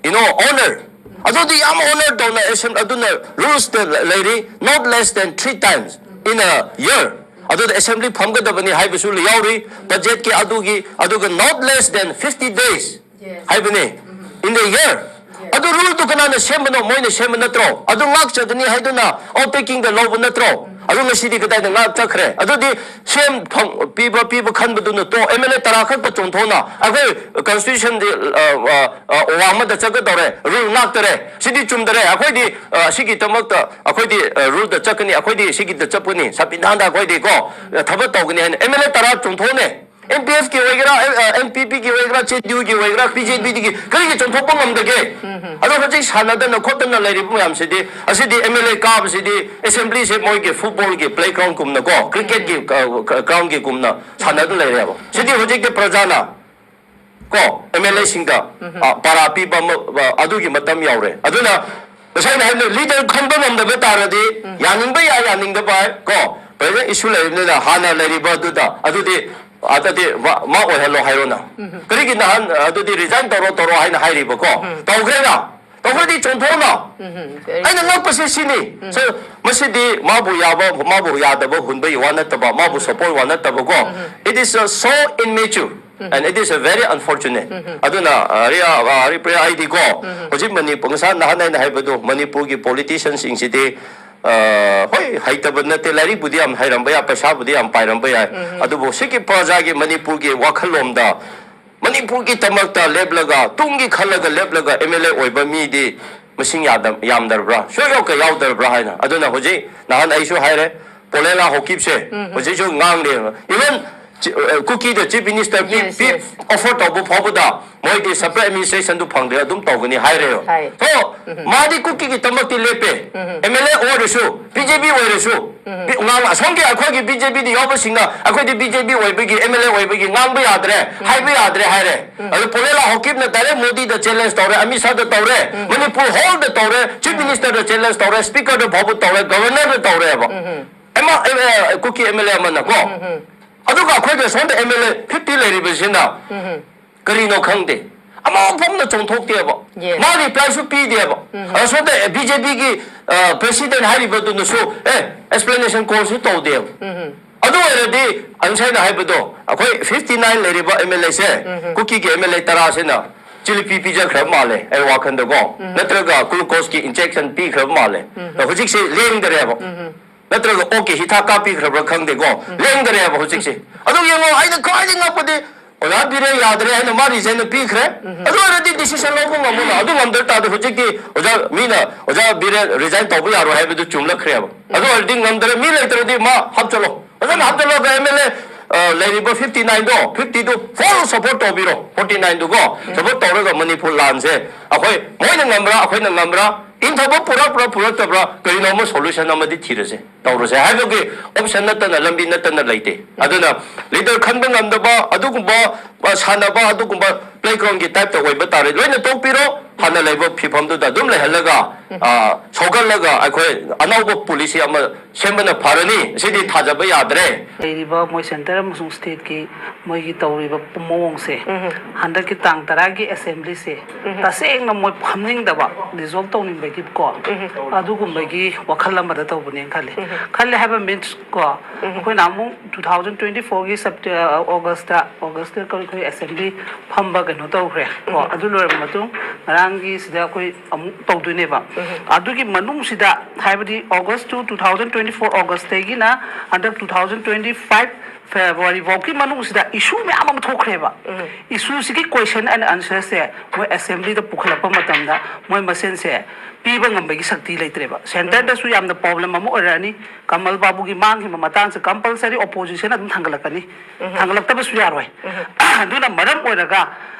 you know, honor. ꯑꯗꯨꯗꯤ ꯌꯥꯝ honor ꯇꯧꯅ ꯑꯦꯁꯦꯝ-, ꯑꯗꯨꯅ ꯔꯨꯜꯁꯇ ꯂꯩꯔꯤ, not less than three times in a year. ꯑꯗꯨꯗ assembly ꯐꯝꯒꯗꯕꯅꯤ ꯍꯥꯏꯕꯁꯨ ꯌꯥꯎꯔꯤ, ꯕꯖꯦꯠꯀꯤ ꯑꯗꯨꯒꯤ, ꯑꯗꯨꯒ not less than fifty days ꯍꯥꯏꯕꯅꯦ, in the year. ꯑꯗꯨ ꯔꯨꯜꯗꯨ ꯀꯅꯥꯅ ꯁꯦꯝꯕꯅꯣ? ꯃꯣꯏꯅ ꯁꯦꯝꯕ ꯅꯠꯇ꯭ꯔꯣ? ꯑꯗꯨ ꯉꯥꯛꯆꯒꯅꯤ ꯍꯥꯏꯗꯨꯅ ꯑꯣꯐ ꯇꯦꯀꯤꯡꯗ ꯂꯧꯕ ꯅꯠꯇ꯭ꯔꯣ? ꯑꯗꯨ ꯉꯁꯤꯗꯤ ꯀꯗꯥꯏꯗ ꯉꯥꯛ ꯆꯠꯈ꯭ꯔꯦ? ꯑꯗꯨꯗꯤ ꯁꯦꯝ ꯐꯪ-, ꯄꯤꯕ, ꯄꯤꯕ ꯈꯟꯕꯗꯨꯅ ꯇꯣ, ꯑꯦꯝ ꯑꯦꯜ ꯑꯦ ꯇꯔꯥ ꯈꯛꯇ ꯆꯣꯡꯊꯣꯛꯅ ꯑꯩꯈꯣꯏ ꯀꯟꯁꯇꯤꯇ꯭ꯌꯨꯁꯟꯗꯤ, ꯑ, ꯑ, ꯑ, ꯋꯥꯡꯃꯗ ꯆꯠꯀꯗꯧꯔꯦ, ꯔꯨꯜ ꯉꯥꯛꯇꯔꯦ, ꯁꯤꯗꯤ ꯆꯨꯝꯗꯔꯦ, ꯑꯩꯈꯣꯏꯗꯤ, ꯑ, ꯁꯤꯒꯤꯗꯃꯛꯇ ꯑꯩꯈꯣꯏꯗꯤ, ꯑ, ꯔꯨꯜꯗ ꯆꯠꯀꯅꯤ, ꯑꯩꯈꯣꯏꯗꯤ ꯁꯤꯒꯤꯗ ꯆꯠꯄꯅꯤ, ꯁꯪꯕꯤꯙꯥꯟꯗ ꯑꯩꯈꯣꯏꯗꯤ ꯀꯣ, ꯑ, ꯊꯕꯛ ꯇꯧꯒꯅꯤ ꯍꯥꯏꯅ ꯑꯦꯝ ꯑꯦꯜ ꯑꯦ ꯇꯔꯥ ꯆꯣꯡꯊꯣꯛꯅꯦ꯫ ꯑꯦꯟ ꯄꯤ ꯑꯦꯐꯀꯤ ꯑꯣꯏꯒꯦꯔꯥ, ꯑꯦ, ꯑꯦꯟ ꯄꯤ ꯄꯤꯒꯤ ꯑꯣꯏꯒꯦꯔꯥ, ꯖꯦ ꯗꯤ ꯌꯨꯒꯤ ꯑꯣꯏꯒꯦꯔꯥ, ꯕꯤ ꯖꯦ ꯄꯤꯗꯒꯤ ꯀꯔꯤꯒꯤ ꯆꯣꯡꯊꯣꯛꯄ ꯉꯝꯗꯒꯦ? ꯑꯗꯣ ꯍꯧꯖꯤꯛ ꯁꯥꯟꯅꯗꯅ ꯈꯣꯠꯇꯅ ꯂꯩꯔꯤꯕ ꯃꯌꯥꯝꯁꯤꯗꯤ, ꯑꯁꯤꯗꯤ ꯑꯦꯝ ꯑꯦꯜ ꯑꯦ ꯀꯥꯕꯁꯤꯗꯤ ꯑꯦꯁꯦꯝꯕ꯭ꯂꯤꯁꯦ ꯃꯣꯏꯒꯤ ꯐꯨꯠꯕꯣꯜꯒꯤ ꯄ꯭ꯂꯦꯒ꯭ꯔꯥꯎꯟ ꯀꯨꯝꯅꯀꯣ, ꯀ꯭ꯔꯤꯀꯦꯠꯀꯤ, ꯑ, ꯒ꯭ꯔꯥꯎꯟꯒꯤ ꯀꯨꯝꯅ ꯁꯥꯟꯅꯗꯨꯅ ꯂꯩꯔꯦꯕ꯫ ꯁꯤꯗꯤ ꯍꯧꯖꯤꯛꯇꯤ ꯄ꯭ꯔꯖꯥꯅ ꯀꯣ, ꯑꯦꯝ ꯑꯦꯜ ꯑꯦꯁꯤꯡꯗ ꯄꯥꯔꯥ ꯄꯤꯕ ꯑꯃ, ꯑ, ꯑꯗꯨꯒꯤ ꯃꯇꯝ ꯌꯧꯔꯦ꯫ ꯑꯗꯨꯅ ꯉꯁꯥꯏꯅ ꯍꯥꯏꯕꯗ ꯂꯤꯗꯔ ꯈꯟꯕ ꯉꯝꯗꯕ ꯇꯥꯔꯗꯤ, ꯌꯥꯅꯤꯡꯕ ꯌꯥꯏ, ꯌꯥꯅꯤꯡꯗꯕ ꯌꯥꯏ ꯀꯣ, ꯄ꯭ꯔꯖꯦꯟ ꯏꯁꯨ ꯂꯩꯔꯕꯅꯤꯅ ꯍꯥꯟꯅ ꯂꯩꯔꯤꯕ ꯑꯗꯨꯗ ꯑꯗꯨꯗꯤ ꯑꯗꯨꯗꯤ ꯃꯥ, ꯃꯥ ꯑꯣꯏꯍꯜꯂꯣ ꯍꯥꯏꯔꯣꯅ꯫ ꯀꯔꯤꯒꯤ ꯅꯍꯥꯟ ꯑꯗꯨꯗꯤ ꯔꯤꯖꯥꯏꯟ ꯇꯧꯔꯣ, ꯇꯧꯔꯣ ꯍꯥꯏꯅ ꯍꯥꯏꯔꯤꯕꯀꯣ? ꯇꯧꯈ꯭ꯔꯦꯅ꯫ ꯇꯧꯈ꯭ꯔꯗꯤ ꯆꯣꯡꯊꯣꯛꯅ꯫ ꯎꯝ, very ꯑꯩꯅ ꯉꯛꯄꯁꯦ ꯁꯤꯅꯤ꯫ So, ꯃꯁꯤꯗꯤ ꯃꯥꯕꯨ ꯌꯥꯕ, ꯃꯥꯕꯨ ꯌꯥꯗꯕ ꯍꯨꯟꯕꯒꯤ ꯋꯥ ꯅꯠꯇꯕ, ꯃꯥꯕꯨ ꯁꯄꯣꯔꯠ ꯋꯥ ꯅꯠꯇꯕꯀꯣ꯫ It is, uh, so immature and it is a very unfortunate. ꯑꯗꯨꯅ, ꯑ, ꯍꯔꯤ-, ꯑ, ꯍꯔꯤꯄ꯭ꯔꯤꯌꯥ, ꯑꯩꯗꯤꯀꯣ, ꯍꯧꯖꯤꯛ ꯃꯅꯤꯄꯨꯔ, ꯉꯁꯥꯏ ꯅꯍꯥꯟ ꯑꯩꯅ ꯍꯥꯏꯕꯗꯣ, ꯃꯅꯤꯄꯨꯔꯒꯤ ꯄꯣꯂꯤꯇꯤꯁꯤꯌꯟꯁꯤꯡꯁꯤꯗꯤ, ꯑ, ꯍꯣꯏ, ꯍꯩꯇꯕ ꯅꯠꯇꯦ, ꯂꯥꯏꯔꯤꯛꯄꯨꯗꯤ ꯌꯥꯝ ꯍꯩꯔꯝꯕ ꯌꯥꯏ, ꯄꯩꯁꯥꯕꯨꯗꯤ ꯌꯥꯝ ꯄꯥꯏꯔꯝꯕ ꯌꯥꯏ, ꯑꯗꯨꯕꯨ ꯁꯤꯒꯤ ꯄ꯭ꯔꯖꯥꯒꯤ, ꯃꯅꯤꯄꯨꯔꯒꯤ ꯋꯥꯈꯜꯂꯣꯝꯗ, ꯃꯅꯤꯄꯨꯔꯒꯤꯗꯃꯛꯇ ꯂꯦꯞꯂꯒ, ꯇꯨꯡꯒꯤ ꯈꯜꯂꯒ ꯂꯦꯞꯂꯒ ꯑꯦꯝ ꯑꯦꯜ ꯑꯦ ꯑꯣꯏꯕ ꯃꯤꯗꯤ ꯃꯁꯤꯡ ꯌꯥꯗ-, ꯌꯥꯝꯗ꯭ꯔꯕ꯭ꯔꯥ? ꯁꯨꯡꯌꯥꯎ ꯀꯌꯥ ꯌꯥꯎꯗ꯭ꯔꯕ꯭ꯔꯥ ꯍꯥꯏꯅ꯫ ꯑꯗꯨꯅ ꯍꯧꯖꯤꯛ ꯅꯍꯥꯟ ꯑꯩꯁꯨ ꯍꯥꯏꯔꯦ, ꯄꯣꯂꯦꯂꯥ ꯍꯣꯀꯤꯞꯁꯦ ꯍꯧꯖꯤꯛꯁꯨ ꯉꯥꯡꯂꯦ꯫ Even ꯆꯤ-, ꯑ, ꯀꯨꯀꯤꯗ ꯆꯤꯐ ꯃꯤꯅꯤꯁꯇꯔ ꯄꯤ-, Yes, ꯄꯤ-, yes. ꯑꯣꯐꯔ ꯇꯧꯕ ꯐꯥꯎꯕꯗ ꯃꯣꯏꯗꯤ ꯁꯄꯔꯦꯠ ꯑꯦꯗꯃꯤꯅꯤꯁꯇ꯭ꯔꯦꯁꯟꯗꯨ ꯐꯪꯗ꯭ꯔꯦ, ꯑꯗꯨꯝ ꯇꯧꯒꯅꯤ ꯍꯥꯏꯔꯦ꯫ ꯍꯥꯏ. So, ꯃꯥꯗꯤ ꯀꯨꯀꯤꯒꯤꯗꯃꯛꯇꯤ ꯂꯦꯞꯄꯦ꯫ ꯑꯦꯝ ꯑꯦꯜ ꯑꯦ ꯑꯣꯏꯔꯁꯨ, ꯕꯤ ꯖꯦ ꯄꯤ ꯑꯣꯏꯔꯁꯨ, ꯄꯤ-, ꯉꯥꯡ-, ꯑꯁꯣꯝꯒꯤ ꯑꯩꯈꯣꯏꯒꯤ ꯕꯤ ꯖꯦ ꯄꯤꯗ ꯌꯥꯎꯕꯁꯤꯡꯅ ꯑꯩꯈꯣꯏꯗꯤ ꯕꯤ ꯖꯦ ꯄꯤ ꯑꯣꯏꯕꯒꯤ, ꯑꯦꯝ ꯑꯦꯜ ꯑꯦ ꯑꯣꯏꯕꯒꯤ ꯉꯥꯡꯕ ꯌꯥꯗ꯭ꯔꯦ, ꯍꯥꯏꯕ ꯌꯥꯗ꯭ꯔꯦ ꯍꯥꯏꯔꯦ꯫ ꯑꯗꯨ ꯄꯣꯂꯦꯂꯥ ꯍꯣꯀꯤꯞꯅ ꯗꯥꯏꯔꯦꯛ ꯃꯣꯗꯤꯗ ꯆꯦꯂꯦꯟꯖ ꯇꯧꯔꯦ, ꯑꯃꯤꯠ ꯁꯥꯍꯗ ꯇꯧꯔꯦ, ꯃꯅꯤꯄꯨꯔ ꯍꯣꯜꯗ ꯇꯧꯔꯦ, ꯆꯤꯐ ꯃꯤꯅꯤꯁꯇꯔꯗ ꯆꯦꯂꯦꯟꯖ ꯇꯧꯔꯦ, ꯁ꯭ꯄꯤꯀꯔꯗ ꯐꯥꯎꯕ ꯇꯧꯔꯦ, ꯒꯕꯔꯅꯔꯗ ꯇꯧꯔꯦꯕ꯫ M L A, Kuki M L A ꯑꯃꯅꯀꯣ꯫ ꯑꯗꯨꯒ ꯑꯩꯈꯣꯏꯗ ꯁꯣꯝꯗ ꯑꯦꯝ ꯑꯦꯜ ꯑꯦ ꯐꯤꯐꯇꯤ ꯂꯩꯔꯤꯕꯁꯤꯅ ꯀꯔꯤꯅꯣ ꯈꯪꯗꯦ, ꯑꯃꯐꯥꯎꯅ ꯆꯣꯡꯊꯣꯛꯇꯦꯕ꯫ Yes. ꯃꯥ ꯔꯤꯄ꯭ꯂꯥꯏꯁꯨ ꯄꯤꯗꯦꯕ꯫ ꯑꯗ ꯁꯣꯝꯗ ꯕꯤ ꯖꯦ ꯄꯤꯒꯤ ꯄ꯭ꯔꯦꯁꯤꯗꯦꯟ ꯍꯥꯏꯔꯤꯕꯗꯨꯅꯁꯨ, ꯑꯦ, ꯑꯦꯛꯁꯄ꯭ꯂꯦꯅꯦꯁꯟ ꯀꯣꯜꯁꯨ ꯇꯧꯗꯦꯕ꯫ ꯑꯗꯨ ꯑꯣꯏꯔꯗꯤ ꯉꯁꯥꯏꯅ ꯍꯥꯏꯕꯗꯣ, ꯑꯩꯈꯣꯏ ꯐꯤꯐꯇꯤ ꯅꯥꯏꯟ ꯂꯩꯔꯤꯕ ꯑꯦꯝ ꯑꯦꯜ ꯑꯦꯁꯦ, ꯀꯨꯀꯤꯒꯤ ꯑꯦꯝ ꯑꯦꯜ ꯑꯦ ꯇꯔꯥꯁꯤꯅ ꯆꯤꯂꯤꯄꯤ ꯄꯤꯖꯈ꯭ꯔꯕ ꯃꯥꯜꯂꯦ ꯑꯩ ꯋꯥꯈꯜꯗꯀꯣ, ꯅꯠꯇ꯭ꯔꯒ ꯒ꯭ꯂꯨꯀꯣꯁꯀꯤ ꯏꯟꯖꯦꯛꯁꯟ ꯄꯤꯈ꯭ꯔꯕ ꯃꯥꯜꯂꯦ꯫ ꯑꯗꯣ ꯍꯧꯖꯤꯛꯁꯦ ꯂꯦꯡꯗꯔꯦꯕ꯫ ꯅꯠꯇ꯭ꯔꯒ ꯑꯣꯛꯀꯤ ꯍꯤꯗꯥꯛ ꯀꯥꯞꯄꯤꯈ꯭ꯔꯕ꯭ꯔꯥ ꯈꯪꯗꯦꯀꯣ, ꯂꯦꯡꯗꯔꯦꯕ ꯍꯧꯖꯤꯛꯁꯦ꯫ ꯑꯗꯨ ꯌꯦꯡꯉꯣ, ꯑꯩꯅ ꯈ꯭ꯋꯥꯏꯗꯒꯤ ꯉꯛꯄꯗꯤ ꯑꯣꯖꯥ ꯕꯤꯔꯦꯟ ꯌꯥꯗ꯭ꯔꯦ ꯍꯥꯏꯅ ꯃꯥ ꯔꯤꯖꯥꯏꯟ ꯄꯤꯈ꯭ꯔꯦ꯫ ꯑꯗꯨ ꯑꯣꯏꯔꯗꯤ ꯗꯤꯁꯤꯖꯟ ꯂꯧꯕ ꯉꯝꯃꯣꯅ꯫ ꯑꯗꯨ ꯉꯝꯗ ꯇꯥꯔꯗꯤ ꯍꯧꯖꯤꯛꯇꯤ ꯑꯣꯖꯥ, ꯃꯤꯅ ꯑꯣꯖꯥ ꯕꯤꯔꯦꯟ ꯔꯤꯖꯥꯏꯟ ꯇꯧꯕ ꯌꯥꯔꯣꯏ ꯍꯥꯏꯕꯗꯨ ꯆꯨꯝꯂꯛꯈ꯭ꯔꯦꯕ꯫ ꯑꯗꯨ ꯑꯣꯏꯔꯗꯤ ꯉꯝꯗ꯭ꯔꯦ, ꯃꯤ ꯂꯩꯇ꯭ꯔꯗꯤ ꯃꯥ ꯍꯥꯞꯆꯜꯂꯣ, ꯐꯖꯅ ꯍꯥꯞꯆꯜꯂꯒ ꯑꯦꯝ ꯑꯦꯜ ꯑꯦ, ꯑ, ꯂꯩꯔꯤꯕ ꯐꯤꯐꯇꯤ ꯅꯥꯏꯟꯗꯣ, ꯐꯤꯐꯇꯤꯗꯨ ꯐꯨꯜ ꯁꯄꯣꯔꯠ ꯇꯧꯕꯤꯔꯣ, ꯐꯣꯔꯇꯤ ꯅꯥꯏꯟꯗꯨꯀꯣ ꯁꯄꯣꯔꯠ ꯇꯧꯔꯒ ꯃꯅꯤꯄꯨꯔ ꯂꯥꯟꯁꯦ ꯑꯩꯈꯣꯏ, ꯃꯣꯏꯅ ꯉꯝꯕ꯭ꯔꯥ ꯑꯩꯈꯣꯏꯅ ꯉꯝꯕ꯭ꯔꯥ, ꯏꯟꯊꯕ ꯄꯨꯔꯛꯄ꯭ꯔꯥ ꯄꯨꯔꯛꯇꯕ꯭ꯔꯥ, ꯀꯔꯤꯅꯣ ꯑꯃ ꯁꯣꯂꯨꯁꯟ ꯑꯃꯗꯤ ꯊꯤꯔꯁꯦ, ꯇꯧꯔꯁꯦ ꯍꯥꯏꯕꯒꯤ ꯑꯣꯞꯁꯟ ꯅꯠꯇꯅ, ꯂꯝꯕꯤ ꯅꯠꯇꯅ ꯂꯩꯇꯦ꯫ ꯑꯗꯨꯅ ꯂꯤꯗꯔ ꯈꯟꯕ ꯉꯝꯗꯕ, ꯑꯗꯨꯒꯨꯝꯕ ꯁꯥꯟꯅꯕ ꯑꯗꯨꯒꯨꯝꯕ playgroundꯒꯤ typeꯇ ꯑꯣꯏꯕ ꯇꯥꯔꯦ꯫ ꯂꯣꯏꯅ ꯇꯣꯛꯄꯤꯔꯣ, ꯍꯥꯟꯅ ꯂꯩꯕ ꯐꯤꯕꯝꯗꯨꯗ ꯑꯗꯨꯝ ꯂꯩꯍꯜꯂꯒ, ꯑ, ꯁꯧꯒꯠꯂꯒ ꯑꯩꯈꯣꯏ ꯑꯅꯧꯕ policy ꯑꯃ ꯁꯦꯝꯕꯅ ꯐꯔꯅꯤ꯫ ꯁꯤꯗꯤ ꯊꯥꯖꯕ ꯌꯥꯗ꯭ꯔꯦ꯫ ꯂꯩꯔꯤꯕ ꯃꯣꯏ centre ꯑꯃꯁꯨꯡ stateꯀꯤ ꯃꯣꯏꯒꯤ ꯇꯧꯔꯤꯕ ꯃꯑꯣꯡꯁꯦ, ꯎꯝ꯫ ꯍꯟꯗꯛꯀꯤ ꯇꯥꯡ ꯇꯔꯥꯒꯤ assemblyꯁꯦ, ꯎꯝ꯫ ꯇꯁꯦꯡꯅ ꯃꯣꯏ ꯐꯝꯅꯤꯡꯗꯕ, dissolve ꯇꯧꯅꯤꯡꯕꯒꯤ ꯀꯣ, ꯎꯝ꯫ ꯑꯗꯨꯒꯨꯝꯕꯒꯤ ꯋꯥꯈꯜ ꯑꯃꯗ ꯇꯧꯕꯅꯦꯅ ꯈꯜꯂꯤ꯫ ꯎꯝ꯫ ꯈꯜꯂꯦ ꯍꯥꯏꯕ means ꯀꯣ, ꯎꯝ꯫ ꯑꯩꯈꯣꯏꯅ ꯑꯃꯨꯛ two thousand twenty fourꯒꯤ Sept-, ꯑ, Augustꯇ, Augustꯇ ꯑꯩꯈꯣꯏ assembly ꯐꯝꯕ ꯀꯩꯅꯣ ꯇꯧꯈ꯭ꯔꯦ ꯀꯣ, ꯎꯝ꯫ ꯑꯗꯨ ꯂꯣꯏꯔꯕ ꯃꯇꯨꯡ ꯉꯔꯥꯡꯒꯤ ꯁꯤꯗ ꯑꯩꯈꯣꯏ ꯑꯃꯨꯛ ꯇꯧꯗꯣꯏꯅꯦꯕ꯫ ꯎꯝ꯫ ꯑꯗꯨꯒꯤ ꯃꯅꯨꯡꯁꯤꯗ, ꯍꯥꯏꯕꯗꯤ August to two thousand twenty four Augustꯇꯒꯤꯅ ꯍꯟꯗꯛ two thousand twenty five February ꯐꯥꯎꯒꯤ ꯃꯅꯨꯡꯁꯤꯗ issue ꯃꯌꯥꯝ ꯑꯃ ꯊꯣꯛꯈ꯭ꯔꯦꯕ꯫ ꯎꯝ꯫ Issueꯁꯤꯒꯤ question and answerꯁꯦ ꯃꯣꯏ assemblyꯗ ꯄꯨꯈꯠꯂꯛꯄ ꯃꯇꯝꯗ ꯃꯣꯏ ꯃꯁꯦꯟꯁꯦ ꯄꯤꯕ ꯉꯝꯕꯒꯤ ꯁꯛꯇꯤ ꯂꯩꯇ꯭ꯔꯦꯕ꯫ Centreꯗꯁꯨ ꯌꯥꯝꯅ problem ꯑꯃ ꯑꯣꯏꯔꯛꯑꯅꯤ꯫ ꯀꯃꯜ ꯕꯥꯕꯨꯒꯤ ꯃꯥꯡꯈꯤꯕ ꯃꯇꯥꯡꯁꯦ compulsory opposition ꯑꯗꯨꯝ ꯊꯥꯡꯒꯠꯂꯛꯀꯅꯤ꯫ ꯎꯝ꯫ ꯊꯥꯡꯒꯠꯂꯛꯇꯕꯁꯨ ꯌꯥꯔꯣꯏ꯫ ꯎꯝ꯫ ꯑꯗꯨꯅ ꯃꯔꯝ ꯑꯣꯏꯔꯒ